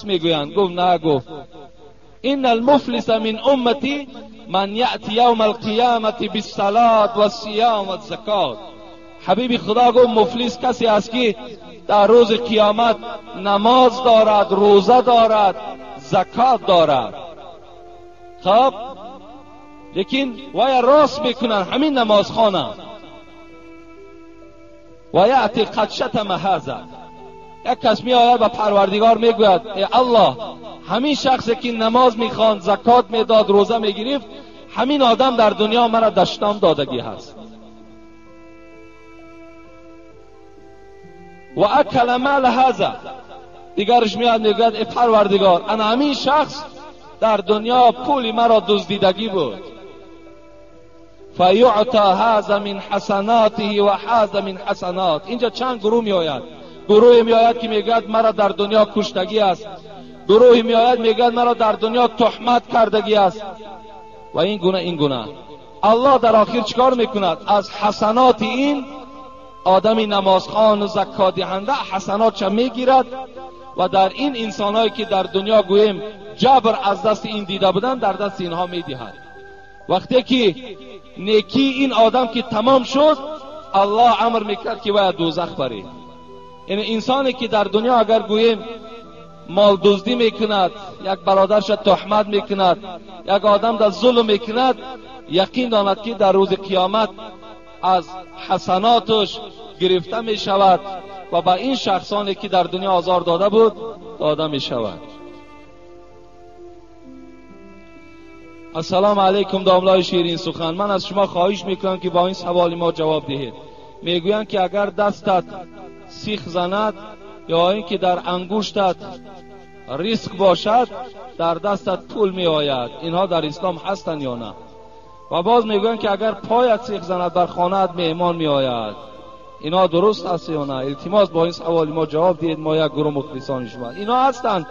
میگویند. گفت نه، گفت ان المفلس من امتی من یأتی یوم القیامة بالصلاة والصیام والزکات. حبیب خدا گفت مفلس کسی است که در روز قیامت نماز دارد، روزه دارد، زکات دارد. خب لیکن وای راست میکنن همین نماز خوانه. و یأتی قد شتم هذا. یک کس می آید و پروردگار میگوید ای الله، همین شخصی که نماز میخواند، زکات میداد، روزه میگرفت، همین آدم در دنیا مرا دشنام دادگی هست. و اکل مال هذا. دیگرش میاد میگوید ای پروردگار، انا همین شخص در دنیا پول مرا دزدیدگی بود. فیعطی هذا من حسناته و هذا من حسنات. اینجا چند گروه میآید. گروهی میآید که میگوید مرا در دنیا کشتگی است، گروهی میآید میگوید مرا در دنیا تهمت کردگی است و این گونه این گونه. الله در آخر چیکار میکند؟ از حسنات این آدم نمازخوان و زکات دهنده حسناتش میگیرد و در این انسانهایی که در دنیا گوییم جبر از دست این دیده بودن، در دست اینها میدهد. وقتی که نیکی این آدم که تمام شد، الله امر میکرد که باید دوزخ برید. یعنی انسانی که در دنیا اگر گوییم مال دزدی میکند، یک برادرش تهمت میکند، یک آدم در ظلم میکند، یقین داند که در روز قیامت از حسناتش گرفته میشود و به این شخصانی که در دنیا آزار داده بود داده میشود. السلام علیکم داملای شیرین سخن، من از شما خواهش میکنم که با این سوال ما جواب دهید. میگویند که اگر دستت سیخ زند یا اینکه در انگشتت ریسک باشد، در دستت پول می آید. اینها در اسلام هستند یا نه؟ و باز میگویند که اگر پایت سیخ زند بر خانه‌ات مهمان می آید. اینا درست هست یا نه؟ التماس با این سوال ما جواب دهید. ما یک گروه مخلصان شما. اینا هستند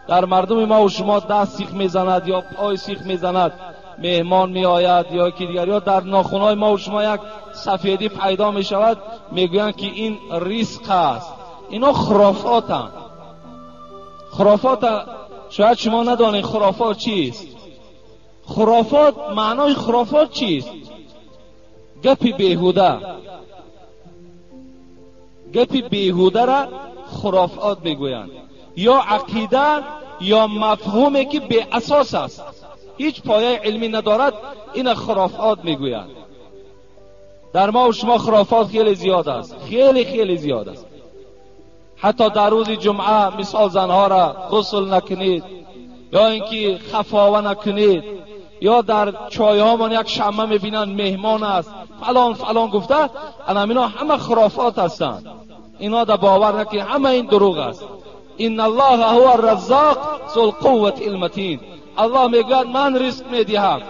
در مردم ما و شما دست سیخ میزند یا پای سیخ میزند، مهمان می آید یا که دیگر، یا در ناخن‌های ما و شما یک سفیدی پیدا می شود، میگویند که این ریسک است. اینا خرافاتند. خرافات شاید شما ندانید خرافات چیست. خرافات، معنای خرافات چیست؟ گپی بیهوده. گپی بیهوده را خرافات میگویند، یا عقیده یا مفهومی که بی اساس است، هیچ پایه علمی ندارد، این خرافات میگویند. در ما و شما خرافات خیلی زیاد است، خیلی خیلی زیاد است. حتی در روز جمعه مثال زنها را غسل نکنید، یا اینکه خفاوه نکنید، یا در چایهامان یک شمه میبینند مهمان است فلان فلان گفته، اینا همه خرافات هستند. اینا در باور نکنید، همه این دروغ است. ان الله هو الرزاق ذو القوة المتین. الله میگوید من رزق میدهم،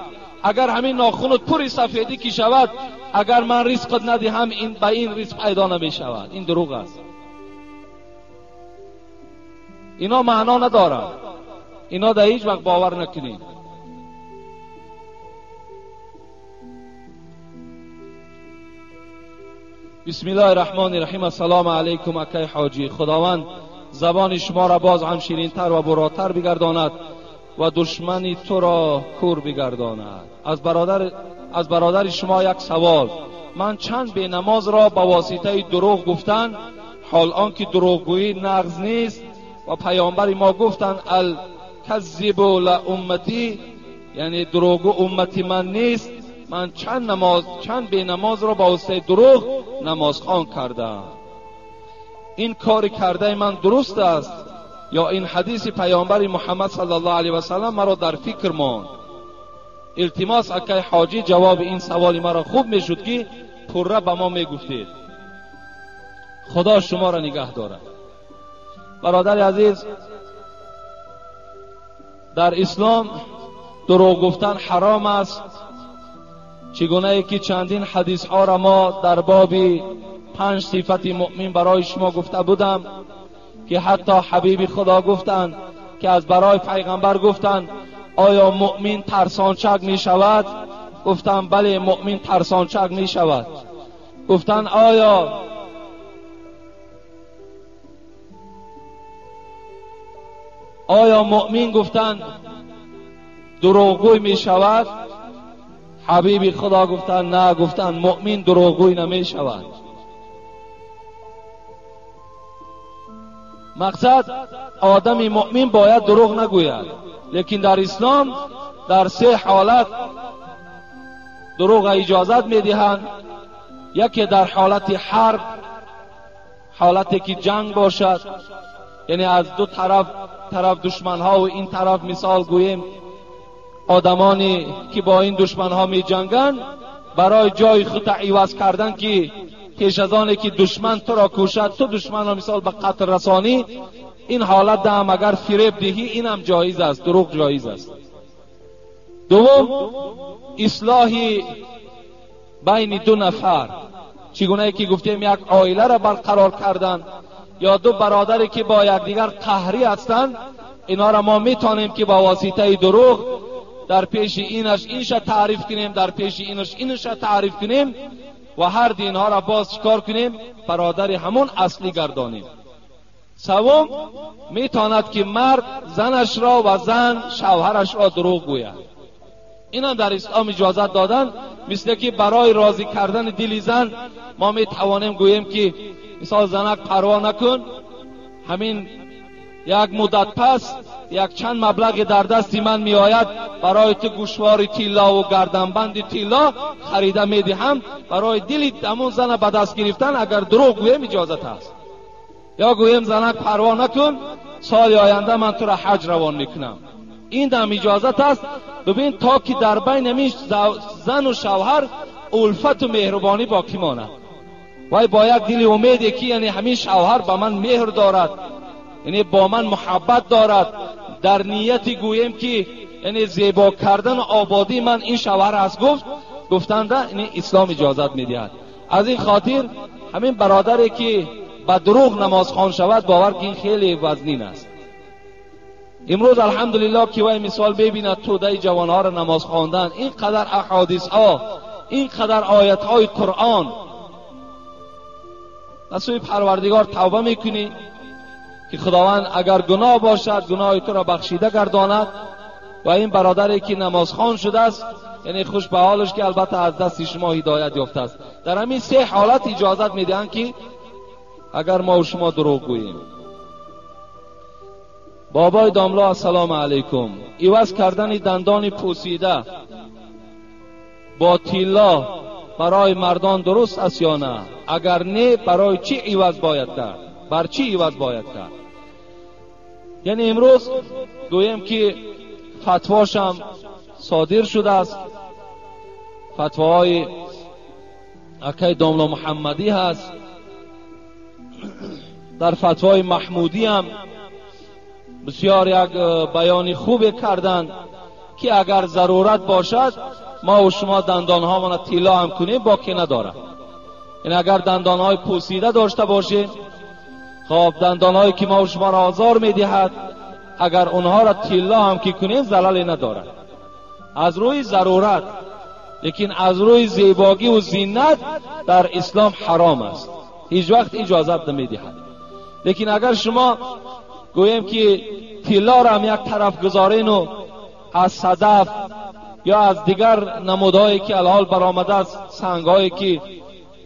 اگر همین ناخونت پر سفیدی که شود، اگر من رزقت ندهم این به این رزق پیدا نمیشود. این دروغ است. اینا معنا ندارند، اینا در هیچ وقت باور نکنید. بسم الله الرحمن الرحیم. السلام علیکم اکای حاجی. خداوند زبان شما را باز هم شیرین‌تر و براتر بگرداند و دشمنی تو را کور بگرداند. از برادر شما یک سوال. من چند بی نماز را به واسطه دروغ گفتن، حال آنکه دروغگویی نقض نیست و پیامبر ما گفتن الکذب لامتی، یعنی دروغگو امتی من نیست. من چند بی نماز را با واسطه دروغ نمازخوان کردم. این کار کرده من درست است یا این حدیث پیامبر محمد صلی الله علیه و سلم مرا در فکر ماند؟ التماس اکای حاجی جواب این سوال مرا خوب میشد که پره به ما میگفتید. خدا شما را نگه دارد. برادر عزیز، در اسلام دروغ گفتن حرام است، چگونه ای که چندین حدیث ها را ما در باب 5 صفت مؤمن برای شما گفته بودم که حتی حبیب خدا گفتند که از برای پیغمبر گفتند آیا مؤمن ترسانچک می شود؟ گفتند بله، مؤمن ترسانچک می شود. گفتند آیا مؤمن گفتند دروغگوی می شود؟ حبیب خدا گفتند نه، گفتند مؤمن دروغگوی نمی شود. مقصد آدم مؤمن باید دروغ نگوید، لیکن در اسلام در 3 حالت دروغ اجازت میدهند. یکی در حالت حرب، حالتی که جنگ باشد، یعنی از دو طرف دشمنها و این طرف مثال گوییم آدمانی که با این دشمنها می جنگند، برای جای خود عوض کردن که پیش از آنی که دشمن تو را کشد تو دشمن را مثال به قتل رسانی، این حالت هم اگر فریب دهی این هم جایز است، دروغ جایز است. دوم، اصلاح بین 2 نفر، چگونه که گفتیم یک عائله را برقرار کردن یا 2 برادری که با یکدیگر قهری هستند، اینا را ما میتونیم که با واسطه دروغ در پیش اینش اینش تعریف کنیم، در پیش اینش اینش تعریف کنیم و هر دینها را باز چکار کنیم؟ برادر همون اصلی گردانیم. سوم، میتواند که مرد زنش را و زن شوهرش را دروغ گوید. اینم در اسلام اجازت دادن، مثل که برای راضی کردن دل زن ما میتوانیم گوییم که مثال زنک پروا نکن، همین یک مدت پس یک چند مبلغ در دست من می آید، برای تو گوشوار طلا و گردنبند طلا خریده می دهم، برای دل همون زن به دست گرفتن اگر دروغ گویم اجازت است. یا گویم زنک پروا نکن، سال آینده من تو را حج روان میکنم، این دم اجازت است. ببین تا که در بین همین زن و شوهر الفت و مهربانی باقی ماند، وای با یک دل امیدی که یعنی همین شوهر به من مهر دارد، یعنی با من محبت دارد، در نیتی گوییم که یعنی زیبا کردن و آبادی من این شوهر است، گفتند یعنی اسلام اجازت میدهد. از این خاطر همین برادری که به دروغ نماز خوان شود باور که این خیلی وزنین است. امروز الحمدلله که وای مثال ببیند توده جوانها را نماز خواندن، اینقدر احادیث ها، اینقدر آیت های قرآن، از سوی پروردگار توبه میکنی، که خداوند اگر گناه باشد گناه تو را بخشیده گرداند. و این برادری که نمازخوان شده است، یعنی خوش به حالش که البته از دست شما هدایت یافته است. در همین سه حالت اجازت میدهند که اگر ما و شما دروغ گوییم. بابای داملا السلام علیکم، عوض کردن دندان پوسیده با طلا برای مردان درست است یا نه؟ اگر نه برای چی عوض باید کرد؟ بر چی عوض باید کرد؟ یعنی امروز گوییم که فتواش هم صادر شده است، فتواهای اکای داملا محمدی هست، در فتوای محمودی هم بسیار یک بیان خوب کردند که اگر ضرورت باشد ما و شما دندانهامان طلا هم کنیم باکی ندارد. یعنی اگر دندانهای پوسیده داشته باشیم، خب دندانهایی که ما و شما را آزار میدهد، اگر اونها را طلا هم که کنیم ضرری ندارد از روی ضرورت. لیکن از روی زیباگی و زینت در اسلام حرام است، هیچ وقت اجازت نمیدهد. لیکن اگر شما گوییم که طلا را هم یک طرف گذارین و از صدف یا از دیگر نمودهایی که الحال برآمده است، سنگهایی که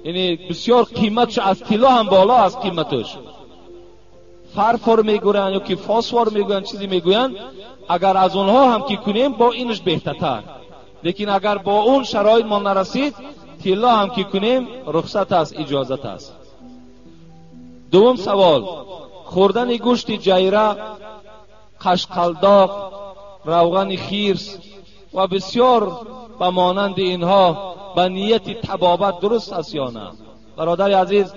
یعنی بسیار قیمتش از طلا هم بالا از قیمتش، فرفر میگویند یا که فاسفور میگویند، چیزی میگویند، اگر از اونها هم که کنیم با اینش بهتر. لیکن اگر با اون شرایط ما نرسید، طلا هم که کنیم رخصت است، اجازت است. دوم سوال، خوردن گوشت جیره، قشقلداق، روغن خیرس و بسیار به مانند اینها به نیت طبابت درست است یا نه؟ برادر عزیز،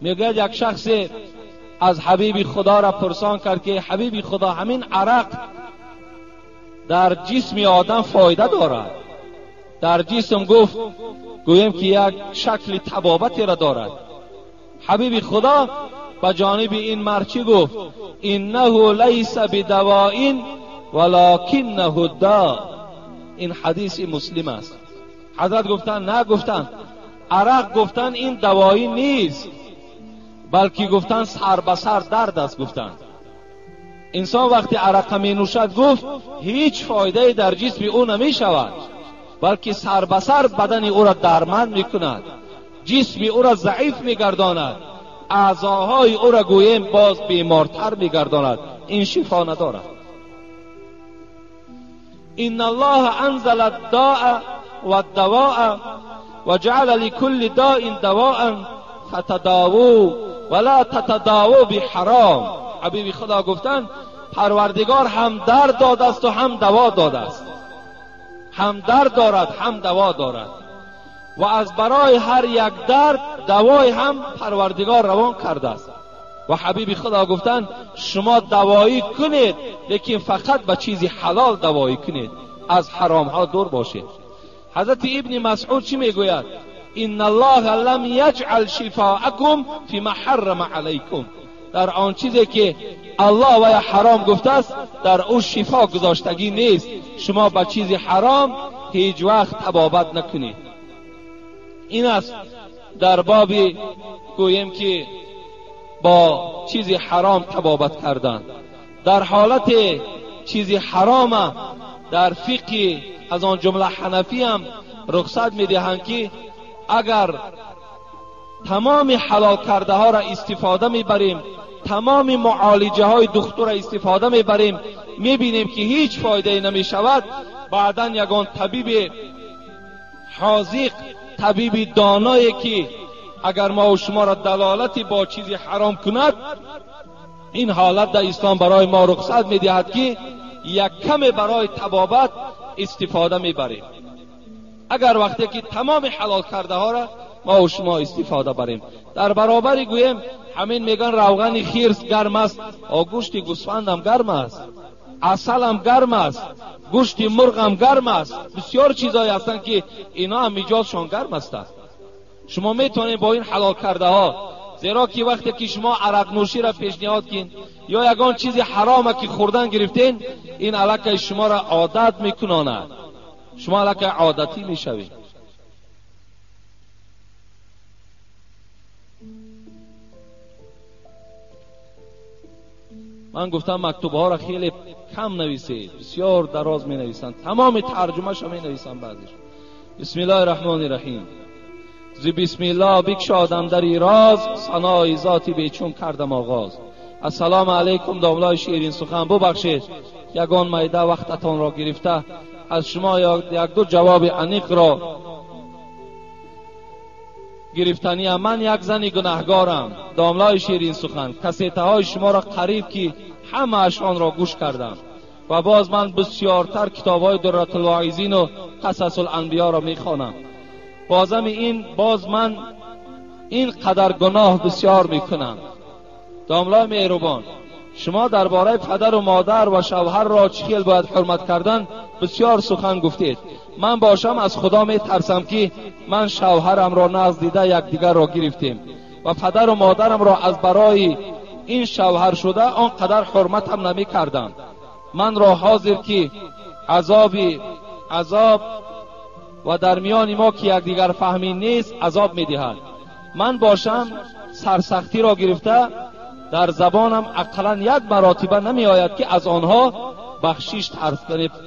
میگوید یک شخص از حبیب خدا را پرسان کرد که حبیب خدا، همین عرق در جسم آدم فایده دارد؟ در جسم گفت گوییم که یک شکل طبابتی را دارد. حبیب خدا به جانب این مرچی گفت انه لیس بدواء ولکنه داء. این حدیث مسلم است. حضرت گفتن نه، گفتن عرق گفتن این دوایی نیست، بلکه گفتن سر به سر درد است. گفتن انسان وقتی عرق می نوشد، گفت هیچ فایده در جسم او نمی شود، بلکه سر به سر بدن او را درمند می کند، جسم او را ضعیف می گرداند، اعضاهای او را گوییم باز بیمارتر می گرداند. این شفا ندارد. ان الله انزل الداء والدواء وجعل لكل داء دواء فتداووا ولا تتداووا بحرام. حبیب خدا گفتن پروردگار هم درد داده است و هم دوا داده است، هم درد دارد هم دوا دارد، و از برای هر یک درد دوای هم پروردگار روان کرده است. و حبیب خدا گفتن شما دوایی کنید، لیکن فقط به چیزی حلال دوایی کنید، از حرام ها دور باشید. حضرت ابن مسعود چی میگوید؟ ان الله لم یجعل شفاءکم فیما حرم علیکم. در آن چیزی که الله و حرام گفته است در او شفا گذاشتگی نیست. شما به چیزی حرام هیچ وقت طبابت نکنید. این است در باب گوییم که با چیزی حرام طبابت کردن. در حالت چیزی حرام در فقه از آن جمله حنفی هم رخصت میدهند که اگر تمام حلال کرده ها را استفاده میبریم، تمام معالجه های دکتر را استفاده میبریم، میبینیم که هیچ فایده نمیشود، بعدا یگان طبیب حاذق، طبیب دانایی که اگر ما و شما را دلالتی با چیزی حرام کند، این حالت در اسلام برای ما رخصت میدهد که یک کم برای طبابت استفاده میبریم. اگر وقتی که تمام حلال کرده ها را ما و شما استفاده بریم، در برابری گوییم همین میگن روغن خیرس گرم است، گوشت گوسفند هم گرم است، عسل هم گرم است، گوشت مرغ هم گرم است، بسیار چیزایی هستند که اینا هم ایجادشان گرم هستند. شما میتونید با این حلال کرده ها، زیرا که وقتی که شما عرق نوشی را پیشنهاد کن یا یگان چیزی حرامه که خوردن گرفتین، این علاقه شما را عادت میکناند، شما علاقه عادتی میشوید. Ман гуфтам мактубҳоро хеле кам нависед, бисёр дароз менависанд, тамоми тарҷумаашро менависанд баъзеш. بسم الله الرحمن الرحیم. ز بسم الله بکشادم در راز، ثنای ذاتی بیچون کردم آغاز. السلام علیکم داملای شیرین سخن، ببخشید یگان مایده وقتتان را گرفته، از شما یک دو جواب عمیق را گرفتنی. من یک زن گناهگارم داملای شیرین سخن، کسیته شما را قریب که همه اشان را گوش کردم و باز من بسیارتر کتابهای درة الواعظین و قصص الانبیا را میخوانم. بازم این باز من این قدر گناه بسیار میکنم. داملای مهربان، شما درباره پدر و مادر و شوهر را چه باید حرمت کردن بسیار سخن گفتید. من باشم از خدا میترسم که من شوهرم را نزد دیده یکدیگر را گرفتیم و پدر و مادرم را از برای این شوهر شده آنقدر حرمتم نمی کردم. من را حاضر که عذاب و در میان ما که یکدیگر فهمی نیست عذاب میدهد. من باشم سرسختی را گرفته در زبانم اقلا یک مراتبه نمی آید که از آنها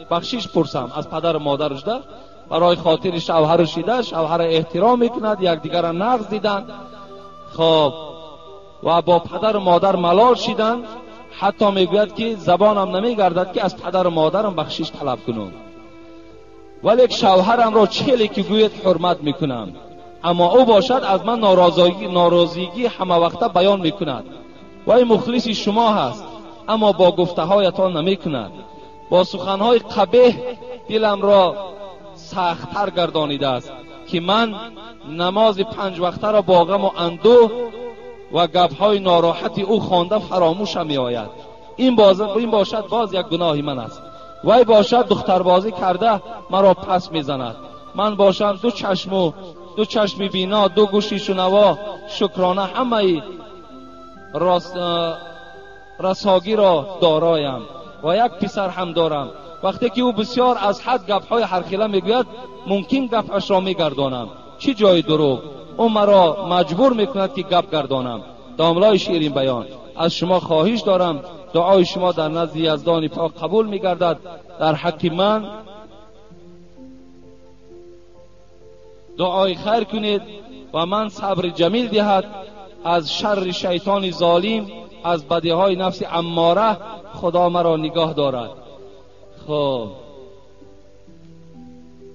بخشش پرسم از پدر و مادرش ده برای خاطر شوهر شیده شوهر احترام میکند، یکدیگر را نقض دیدن، خب و با پدر و مادر ملال شیدن. حتی میگوید که زبانم نمیگردد که از پدر و مادرم بخشش طلب کنم، ولی شوهرم را چه که گوید حرمت میکنم، اما او باشد از من ناراضگی همه وقته بیان میکند. وی مخلص شما هست اما با گفته هایتان نمیکند. با سخنهای قبیح دلم را سخت‌تر گردانیده است که من نماز 5 وقته را با غم و اندوه و گپهای ناراحتی او خوانده فراموشم میآید. این باشد باز یک گناهی من است. وی باشد دختربازی کرده مرا پس میزند. من باشم دو چشم بینا، دو گوشی شنوا، شکرانه همه رساگی را دارایم و یک پسر هم دارم. وقتی که او بسیار از حد گپهای هرخیله میگوید ممکن گپش را میگردانم. چه جای دروغ، او مرا مجبور میکند که گپ گردانم. داملای شیرین بیان، از شما خواهش دارم دعای شما در نزد یزدان پاک قبول میگردد. در حق من دعای خیر کنید و من صبر جمیل دهد. از شر شیطان ظالم، از بدیهای نفس اماره خدا مرا نگاه دارد. خب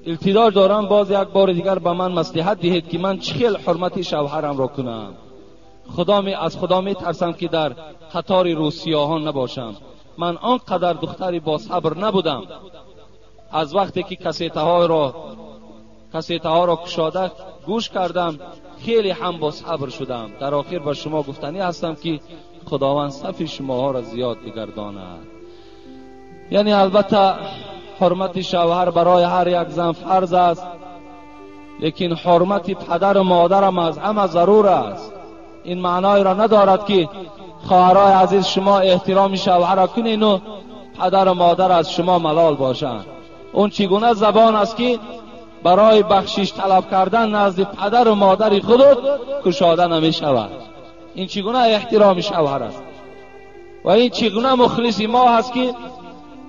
التجا دارم باز یک بار دیگر به من مصلحت دهید که من چه حرمت شوهرم را کنم. از خدا می ترسم که در قطار روسیاهان نباشم. من آنقدر دختری با صبر نبودم. از وقتی که کسیته ها را کشاده گوش کردم خیلی هم با صبر شدم. در آخر به شما گفتنی هستم که خداوند صف شماها را زیاد بگرداند. یعنی البته حرمت شوهر برای هر یک زن فرض است، لیکن حرمت پدر و مادرم از همه ضرور است. این معنای را ندارد که خواهرای عزیز شما احترام شوهر را کنین و پدر و مادر از شما ملال باشند. اون چگونه زبان است که برای بخشش طلب کردن نزد پدر و مادر خود کشاده نمی شود؟ این چگونه احترام شوهر است؟ و این چگونه مخلص ما هست که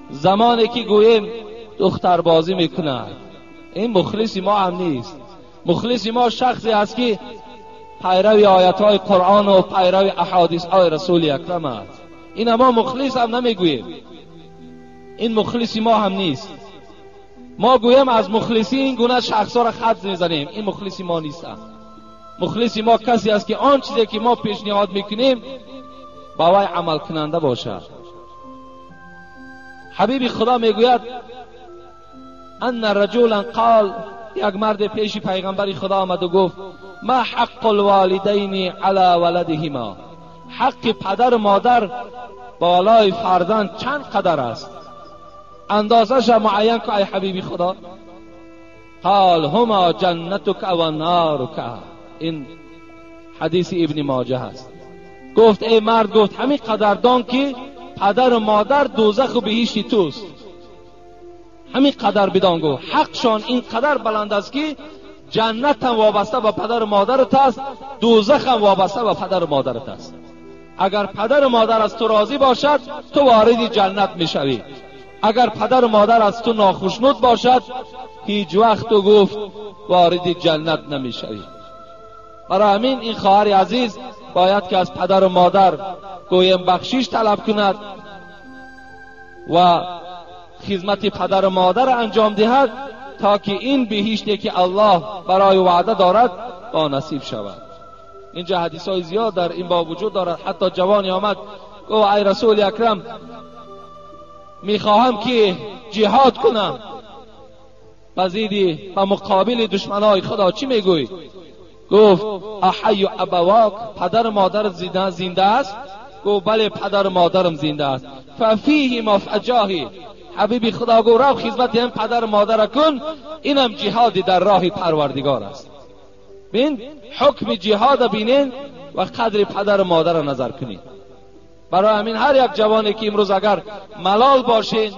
زمانی که گوییم دختر بازی میکند؟ این مخلص ما هم نیست. مخلص ما شخصی است که پیرو آیت های قرآن و پیرو احادیث های رسول اکرم است. این ما مخلص هم نمیگوییم، این مخلص ما هم نیست. ما گویم از مخلصی این گونه شخص ها را خط میزنیم. این مخلص ما نیست. مخلص ما کسی است که آن چیزی که ما پیشنهاد میکنیم با وی عمل کننده باشد. حبیب خدا میگوید ان رجلا قال، یک مرد پیش پیغمبر خدا آمد و گفت ما حق الوالدین علی ولدهما، حق پدر و مادر بالای فرزند چند قدر است؟ اندازش معین که ای حبیب خدا. قال هما جنتک و نارک. این حدیث ابن ماجه هست. گفت ای مرد، گفت همین قدر دان که پدر و مادر دوزخ و بهشت توست. همین قدر بدان. گفت حقشان این قدر بلند است که جنت هم وابسته به پدر و مادرت است، دوزخ هم وابسته به پدر و مادرت است. اگر پدر و مادر از تو راضی باشد تو وارد جنت میشوی، اگر پدر و مادر از تو ناخشنود باشد هیچ وقت تو گفت وارد جنت نمیشوی. برای همین این خواهر عزیز باید که از پدر و مادر گویم بخشش طلب کند و خدمت پدر و مادر انجام دهد تا که این بهشتی که الله برای وعده دارد با نصیب شود. اینجا حدیث های زیاد در این باب وجود دارد. حتی جوانی آمد گفت ای رسول اکرم، میخواهم که جهاد کنم، بزیدی و مقابل دشمنای خدا چی میگوی؟ گفت احی ابواک، پدر مادر زنده است؟ گفت بله پدر مادرم زنده است. ففیه ما فجاهی، حبیبی خدا گفت رو خدمت هم پدر مادر کن، اینم جهادی در راه پروردگار است. بین حکم جهاد بینین و قدر پدر مادر را نظر کنید. برای همین هر یک جوانی که امروز اگر ملال باشین،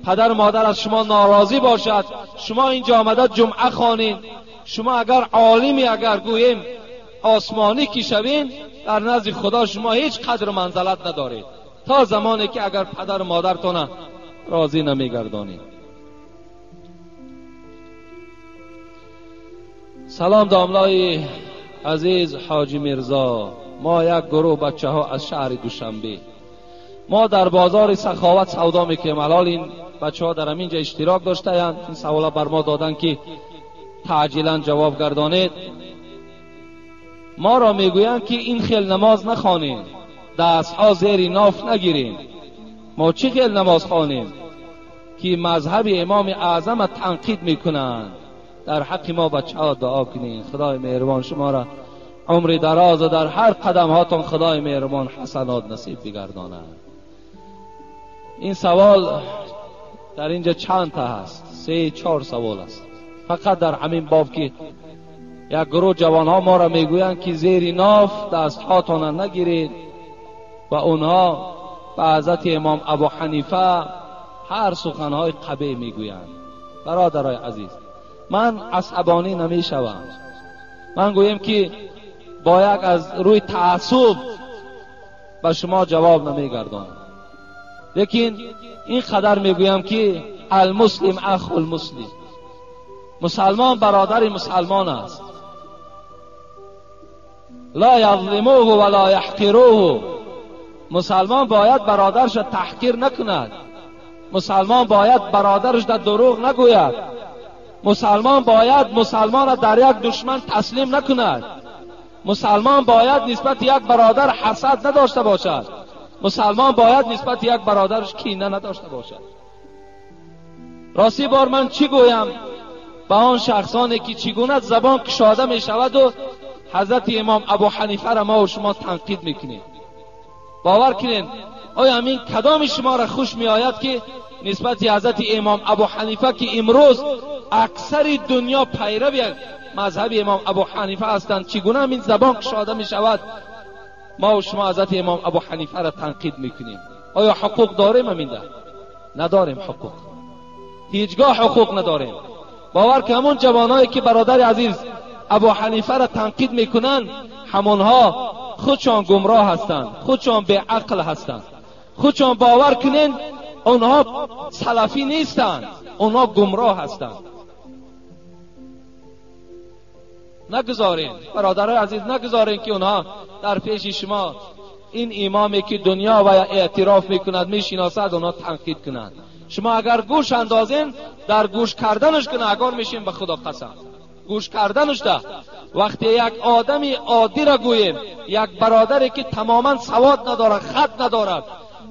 پدر مادر از شما ناراضی باشد، شما اینجا آمده جمعه خوانین، شما اگر عالمی اگر گوییم آسمانی کی شوین، در نزد خدا شما هیچ قدر و منزلت ندارید تا زمانی که اگر پدر و مادرتون راضی نمیگردانید. سلام داملای عزیز حاجی میرزا، ما یک گروه بچه ها از شهر دوشنبه، ما در بازار سخاوت سودا میکنیم. الان این بچه ها در همینجا اشتراک داشته اند، این سوالا بر ما دادن که تعجیلا جواب گردانید. ما را میگویند که این خیل نماز نخوانیم، دستها زیر ناف نگیریم. ما چی خیل نماز خوانیم که مذهب امام اعظم تنقید میکنند؟ در حق ما بچه ها دعا کنین، خدای مهربان شما را عمر دراز و در هر قدم هاتون خدای مهربان حسنات نصیب بگرداند. این سوال در اینجا چند تا هست، 3-4 سوال است فقط در همین باب که یک گروه جوان ها ما را میگویند که زیر ناف دست هاتون نگیرید و اونها به حضرت امام ابو حنیفه هر سخنهای قبیح میگویند. برادرای عزیز، من عصبانی نمیشوم. من گویم که با یک از روی تعصب به شما جواب نمیگردانم، لیکن این قدر میگویم که المسلم اخو المسلم، مسلمان برادر مسلمان است. لا یظلموه ولا یحقروه، مسلمان باید برادرش تحقیر نکند، مسلمان باید برادرش در دروغ نگوید، مسلمان باید مسلمان را در یک دشمن تسلیم نکند، مسلمان باید نسبت یک برادر حسد نداشته باشد، مسلمان باید نسبت یک برادرش کینه نداشته باشد. راستی بار من چی گویم به آن شخصانی که چگونه زبان کشاده می شود و حضرت امام ابو حنیفه را ما و شما تنقید میکنیم؟ باور کنین آیا همین کدام شما را خوش می آید که نسبت حضرت امام ابو حنیفه که امروز اکثر دنیا پیرو مذهب امام ابو حنیفه هستند، چگونه همین زبان کشاده می شود ما و شما حضرت امام ابو حنیفه را تنقید میکنیم؟ آیا حقوق داریم؟ همین ده نداریم حقوق، هیچگاه حقوق نداریم. باور که همون جوانایی که برادر عزیز ابو حنیفه را تنقید میکنن، همونها خودشان گمراه هستند، خودشان به عقل هستند، خودشان باور کنین اونها سلفی نیستند، اونها گمراه هستند. نگذارین برادرای عزیز، نگذارین که اونها در پیش شما این امامی که دنیا و اعتراف میکند میشناسد اونها تنقید کنند. شما اگر گوش اندازین در گوش کردنش گناهگار میشین، به خدا قسم. گوش کردنش ده وقتی یک آدمی عادی را گوییم، یک برادری که تماما سواد ندارد، خط ندارد،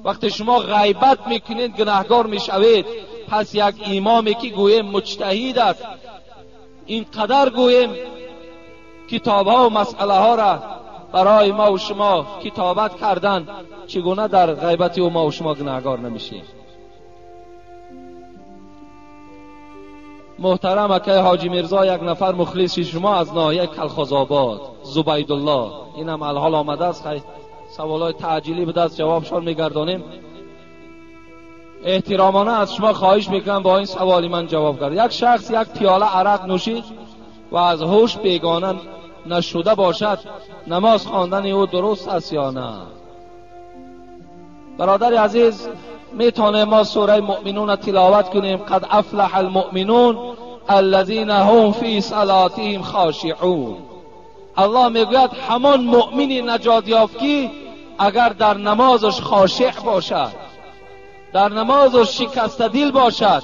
وقتی شما غیبت میکنید گناهگار میشوید. پس یک امامی که گوییم مجتهد است، اینقدر گوییم کتاب ها و مسئله ها را برای ما و شما کتابت کردن، چگونه در غیبت او ما و شما گناهگار نمیشیم؟ محترم اکای حاجی میرزا، یک نفر مخلص شما از ناحیه کلخازآباد، زبیدالله، اینم الحال آمده است. خیلی سوالای تعجیلی به دست جوابشان میگردانیم. احترامانه از شما خواهش میکنم با این سوالی من جواب گرد. یک شخص یک پیاله عرق نوشید و از هوش بیگانه نشده باشد، نماز خواندن او درست است یا نه؟ برادر عزیز، میتونه ما سوره مؤمنون تلاوت کنیم. قد افلح المؤمنون الذين هم فی صلاتهم خاشعون. الله میگوید همان مؤمنی نجات یافت که اگر در نمازش خاشع باشد، در نمازش شکسته دل باشد،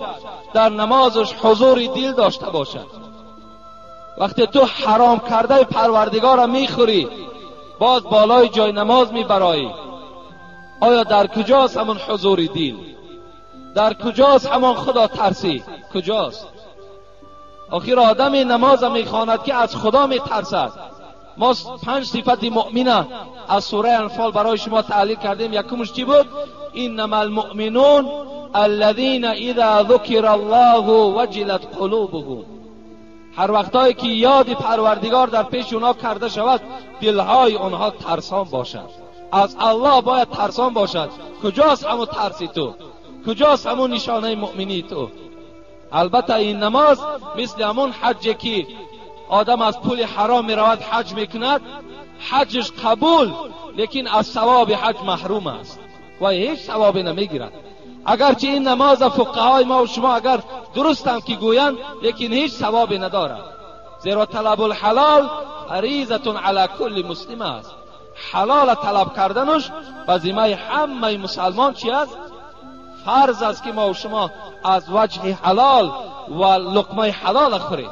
در نمازش حضور دل داشته باشد. وقتی تو حرام کرده پروردگار را میخوری، باز بالای جای نماز میبرایی، آیا در کجاست همان حضور دل؟ در کجاست همان خدا ترسی؟ کجاست؟ آخر آدم نماز میخواند که از خدا میترسد. ما 5 صفت مؤمنه از سوره انفال برای شما تحلیل کردیم. یکمش چی بود؟ انما المؤمنون الذين اذا ذکر الله وجلت قلوبهم. هر وقتایی که یاد پروردگار در پیش اونها کرده شود، دلهای آنها ترسان باشد. از الله باید ترسان باشد. کجاست همون ترسی تو؟ کجاست همون نشانه مؤمنی تو؟ البته این نماز مثل همون حج که آدم از پول حرام میرود حج میکند، حجش قبول، لیکن از ثواب حج محروم است و هیچ ثوابی نمیگیرد. اگرچه این نماز فقهای ما و شما اگر درست هم که گویند، لیکن هیچ ثوابی ندارد. زیرا طلب الحلال فریضة علی کل مسلم است. حلال طلب کردنش به ذمه همه مسلمان چی است؟ فرض است که ما و شما از وجه حلال و لقمه حلال خوریم.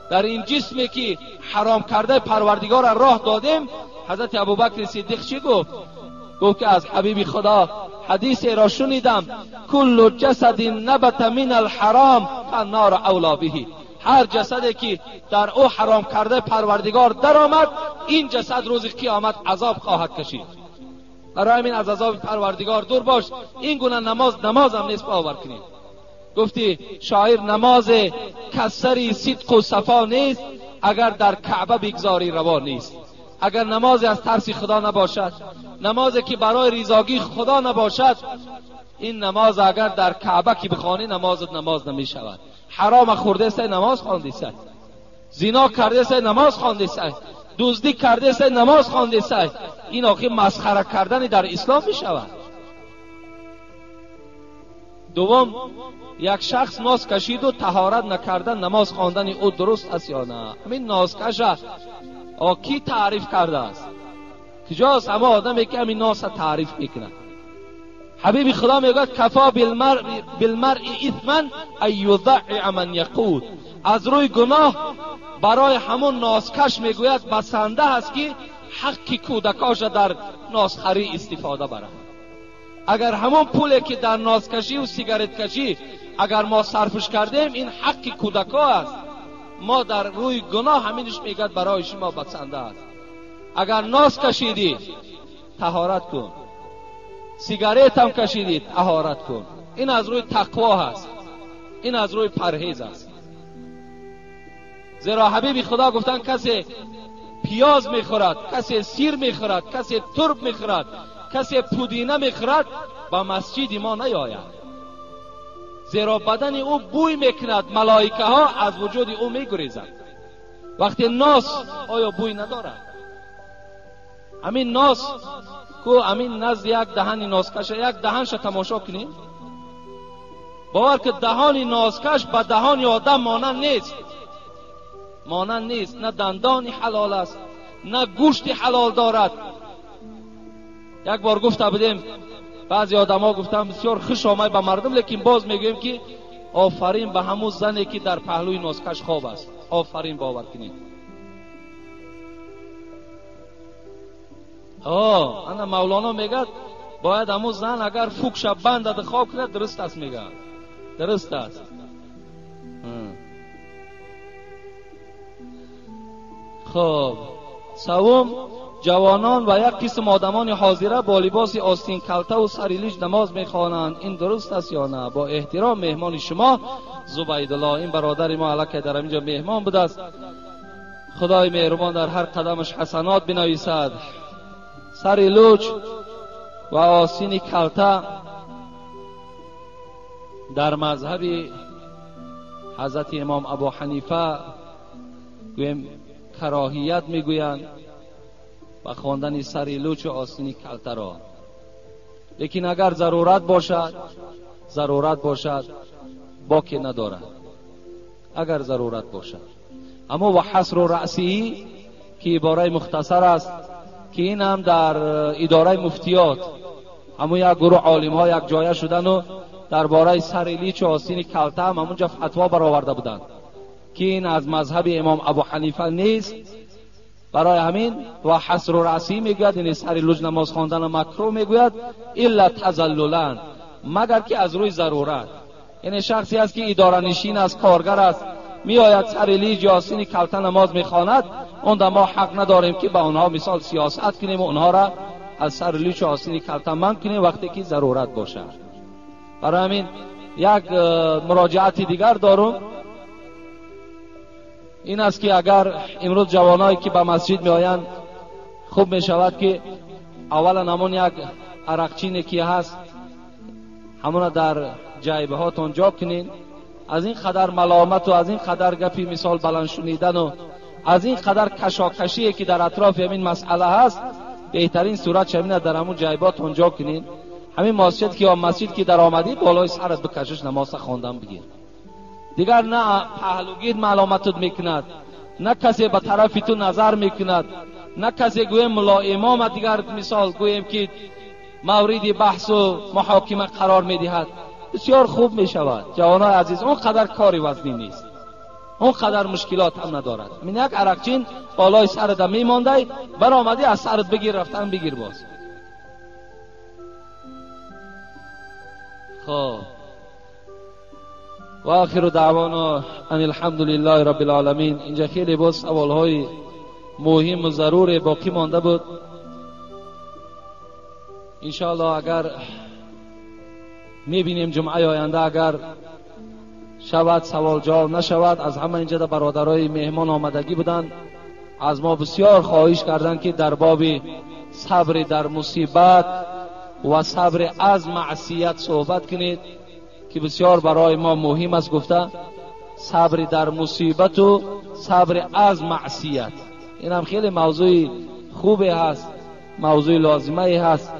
در این جسمی که حرام کرده پروردگار راه دادیم، حضرت ابوبکر صدیق چی گفت؟ گفت که از حبیب خدا حدیث را شنیدم، کل جسد نبت من الحرام فالنار اولا به. هر جسدی که در او حرام کرده پروردگار درآمد، این جسد روز قیامت عذاب خواهد کشید. برای همین از عذاب پروردگار دور باش. این گونه نماز نماز هم نیست باور کنید. گفتی شاعر نماز کسری صدق و صفا نیست، اگر در کعبه بگذاری روا نیست. اگر نماز از ترس خدا نباشد، نمازی که برای رضاگی خدا نباشد، این نماز اگر در کعبه که بخوانی نمازت نماز نمی شود. حرام خورده سه نماز خوانده سه، زنا کرده سه نماز خوانده سه، دزدی کرده سه نماز خوانده سه. این آخه مسخره کردن در اسلام می شود. دوم، یک شخص ناز کشید و طهارت نکردن نماز خواندن او درست است یا نه؟ همین نازکش کی تعریف کرده است؟ کجاست اما آدمی که همین ناز تعریف میکنه؟ حبیب خدا میگوید کفا بالمرء اثما ان یضعع من یقود. از روی گناه برای همون نازکش میگوید بسنده است که حق کودکاش در نازخری استفاده برد. اگر همون پولی که در نازکشی و سیگارت کشی اگر ما صرفش کردیم، این حق کودکا است. ما در روی گناه همینش میگد برای شما بسنده است. اگر ناز کشیدی طهارت کن، سیگارت هم کشیدی طهارت کن. این از روی تقوا هست، این از روی پرهیز است. زیرا حبیب خدا گفتن کسی پیاز میخورد، کسی سیر میخورد، کسی ترب میخورد، کسی پودینه میخورد، به مسجد ما نیاید. زیرا بدن او بوی میکند، ملائکه ها از وجود او میگریزند. وقتی ناس آیا بوی ندارد؟ همین ناس کو همین نزد یک دهن نازکش، یک دهنش تماشا کنیم، باور که دهان نازکش به دهان آدم مانند نیست، مانند نیست. نه دندان حلال است، نه گوشت حلال دارد. یک بار گفته بودیم، بعضی آدم ها گفتم بسیار خوش آمد به مردم، لیکن باز میگویم که آفرین به همون زنی که در پهلوی نازکش خواب است. آفرین، باور کنید. انا مولانا میگه باید همون زن اگر فوک شب بندد خواب کنه درست است، میگه درست است. خب سوم، جوانان و یک قسم آدمان حاضره با لباس آستین کلته و سریلیش نماز میخوانند، این درست است یا نه؟ با احترام مهمان شما زبیدالله. این برادر ما الکی در اینجا مهمان بوده است. خدای مهربان در هر قدمش حسنات بنویسد. سر لوچ و آستین کلته در مذهب حضرت امام ابو حنیفه گویم کراهیت میگویند و خواندن سر لوچ و آستین کلته را. Лекин агар зарурат бошад, зарурат бошад, боке надорад. Агар зарурат бошад. Аммо ва ҳасру раъсӣ ки ибораи мухтасар аст, ки ин ҳам дар идораи муфтиёт ҳамун як гурӯҳ олимҳо як ҷоя шудану дар бораи сари лич ва остини калта ҳам ҳамунҷа фатво бароварда буданд, ки ин аз мазҳаби имом Абу Ҳанифа нест. Барои ҳамин ва ҳасру раъсӣ мегӯяд, яъне сари луҷ намоз хондан макруҳ мегӯяд, илла тазаллулан, магар ки аз рӯи зарурат. Яъне шахсе аст ки идоранишин аст, коргар аст, меояд сари лиҷ ё остини калта намоз мехонад, он да мо ҳақ надорем ки ба онҳо мисол сиёсат кунем ва онҳоро аз сари лиҷ ва остини калта манъ кунем вақте ки зарурат бошад. Барои ҳамин як муроҷиати дигар дорум, ин аст ки агар имрӯз ҷавоное ки ба масҷид меоянд, хуб мешавад ки аввалан ҳамон як арақчине ки ҳаст ҳамона дар ҷайбҳотон ҷо кунед. Аз ин қадар маломату аз ин қадар гапи мисол баланд шунидану аз ин қадар кашокашие ки дар атрофи ҳамин масъала ҳаст, беҳтарин сурат шамина дар ҳамон ҷайбҳотон ҷо кунед. Ҳамин масҷид ки ё масҷид ки даромадӣ, болои сарат бикашиш, намоза хондан бигир. Дигар на паҳлугир маломатут мекунад, на касе ба тарафи ту назар мекунад, на касе гӯем мулло имома дигар мисол гӯем ки мавриди баҳсу муҳокима қарор медиҳад. Бисёр хуб мешавад. Ҷавонои азиз, он қадар кори вазнин нест, он қадар мушкилот ҳам надорад. Мин як арақчин болои сарата мемондай, баромадӣ аз сарат бигир, рафтан бигир боз. خب و آخر دعوانا ان الحمد لله رب العالمین. اینجا خیلی باز سوالهای مهم و ضرور باقی مانده بود. انشاءالله اگر میبینیم جمعه آینده اگر شود سوال جواب نشود، از همه اینجا برادرای مهمان آمدگی بودند، از ما بسیار خواهش کردند که در باب صبر در مصیبت و صبر از معصیت صحبت کنید که بسیار برای ما مهم است. گفته صبر در مصیبت و صبر از معصیت، این هم خیلی موضوع خوبی هست، موضوع لازمه هست.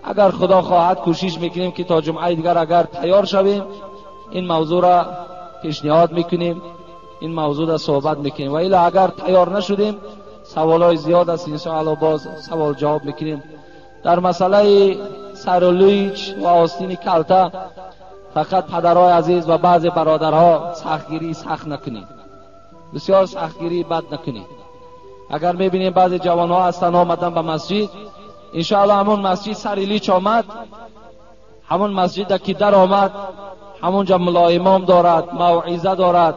اگر خدا خواهد کوشش میکنیم که تا جمعه دیگر اگر تیار شویم این موضوع را پیشنهاد میکنیم، این موضوع را صحبت میکنیم، و الا اگر تیار نشدیم سوالای زیاد است، انشاءالله باز سوال جواب میکنیم. در مسئله سر و لویچ و آستین کلته فقط پدرهای عزیز و بعض برادرها سختگیری سخت نکنید، بسیار سختگیری بد نکنید. اگر میبینیم بعض جوانها هستن آمدن به مسجد، انشاءالله همون مسجد سر لیچ آمد، همون مسجد که در آمد همونجا ملا امام دارد، موعظه دارد،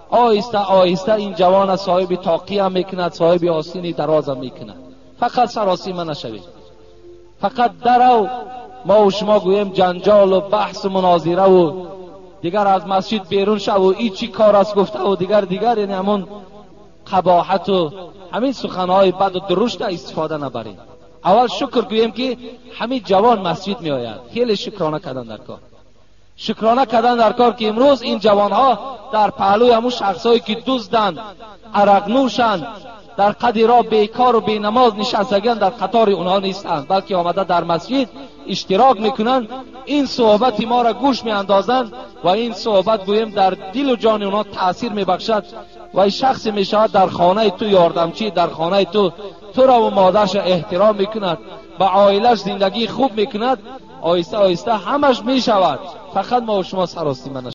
آهسته آهسته این جوان صاحب تاقی هم میکند، صاحب آستین دراز هم میکند. فقط سراسیمه نشوید، فقط درو ما و شما گوییم جنجال و بحث و مناظره و دیگر از مسجد بیرون شو و ای چی کار است گفته و دیگر، یعنی همون قباحت و همین سخنهای بد و درشت استفاده نبریم. اول شکر گوییم که همین جوان مسجد می آید، خیلی شکرانه کردن در کار، شکرانه کردن در کار که امروز این جوانها در پهلوی همون شخصایی که دزدند، عرق نوشند، در قد راه بیکار و بینماز نشستگان، در قطار اونها نیستند، بلکه آمده در مسجد اشتراک میکنند، این صحبت ما را گوش میاندازند و این صحبت گوییم در دل و جان اونها تاثیر میبخشد و این شخص میشود در خانه تو یاردمچی، در خانه تو تو را و مادرش احترام میکند، با عائلش زندگی خوب میکند، آهسته آهسته همش میشود. فقط ما و شما سراسیمه نشویم.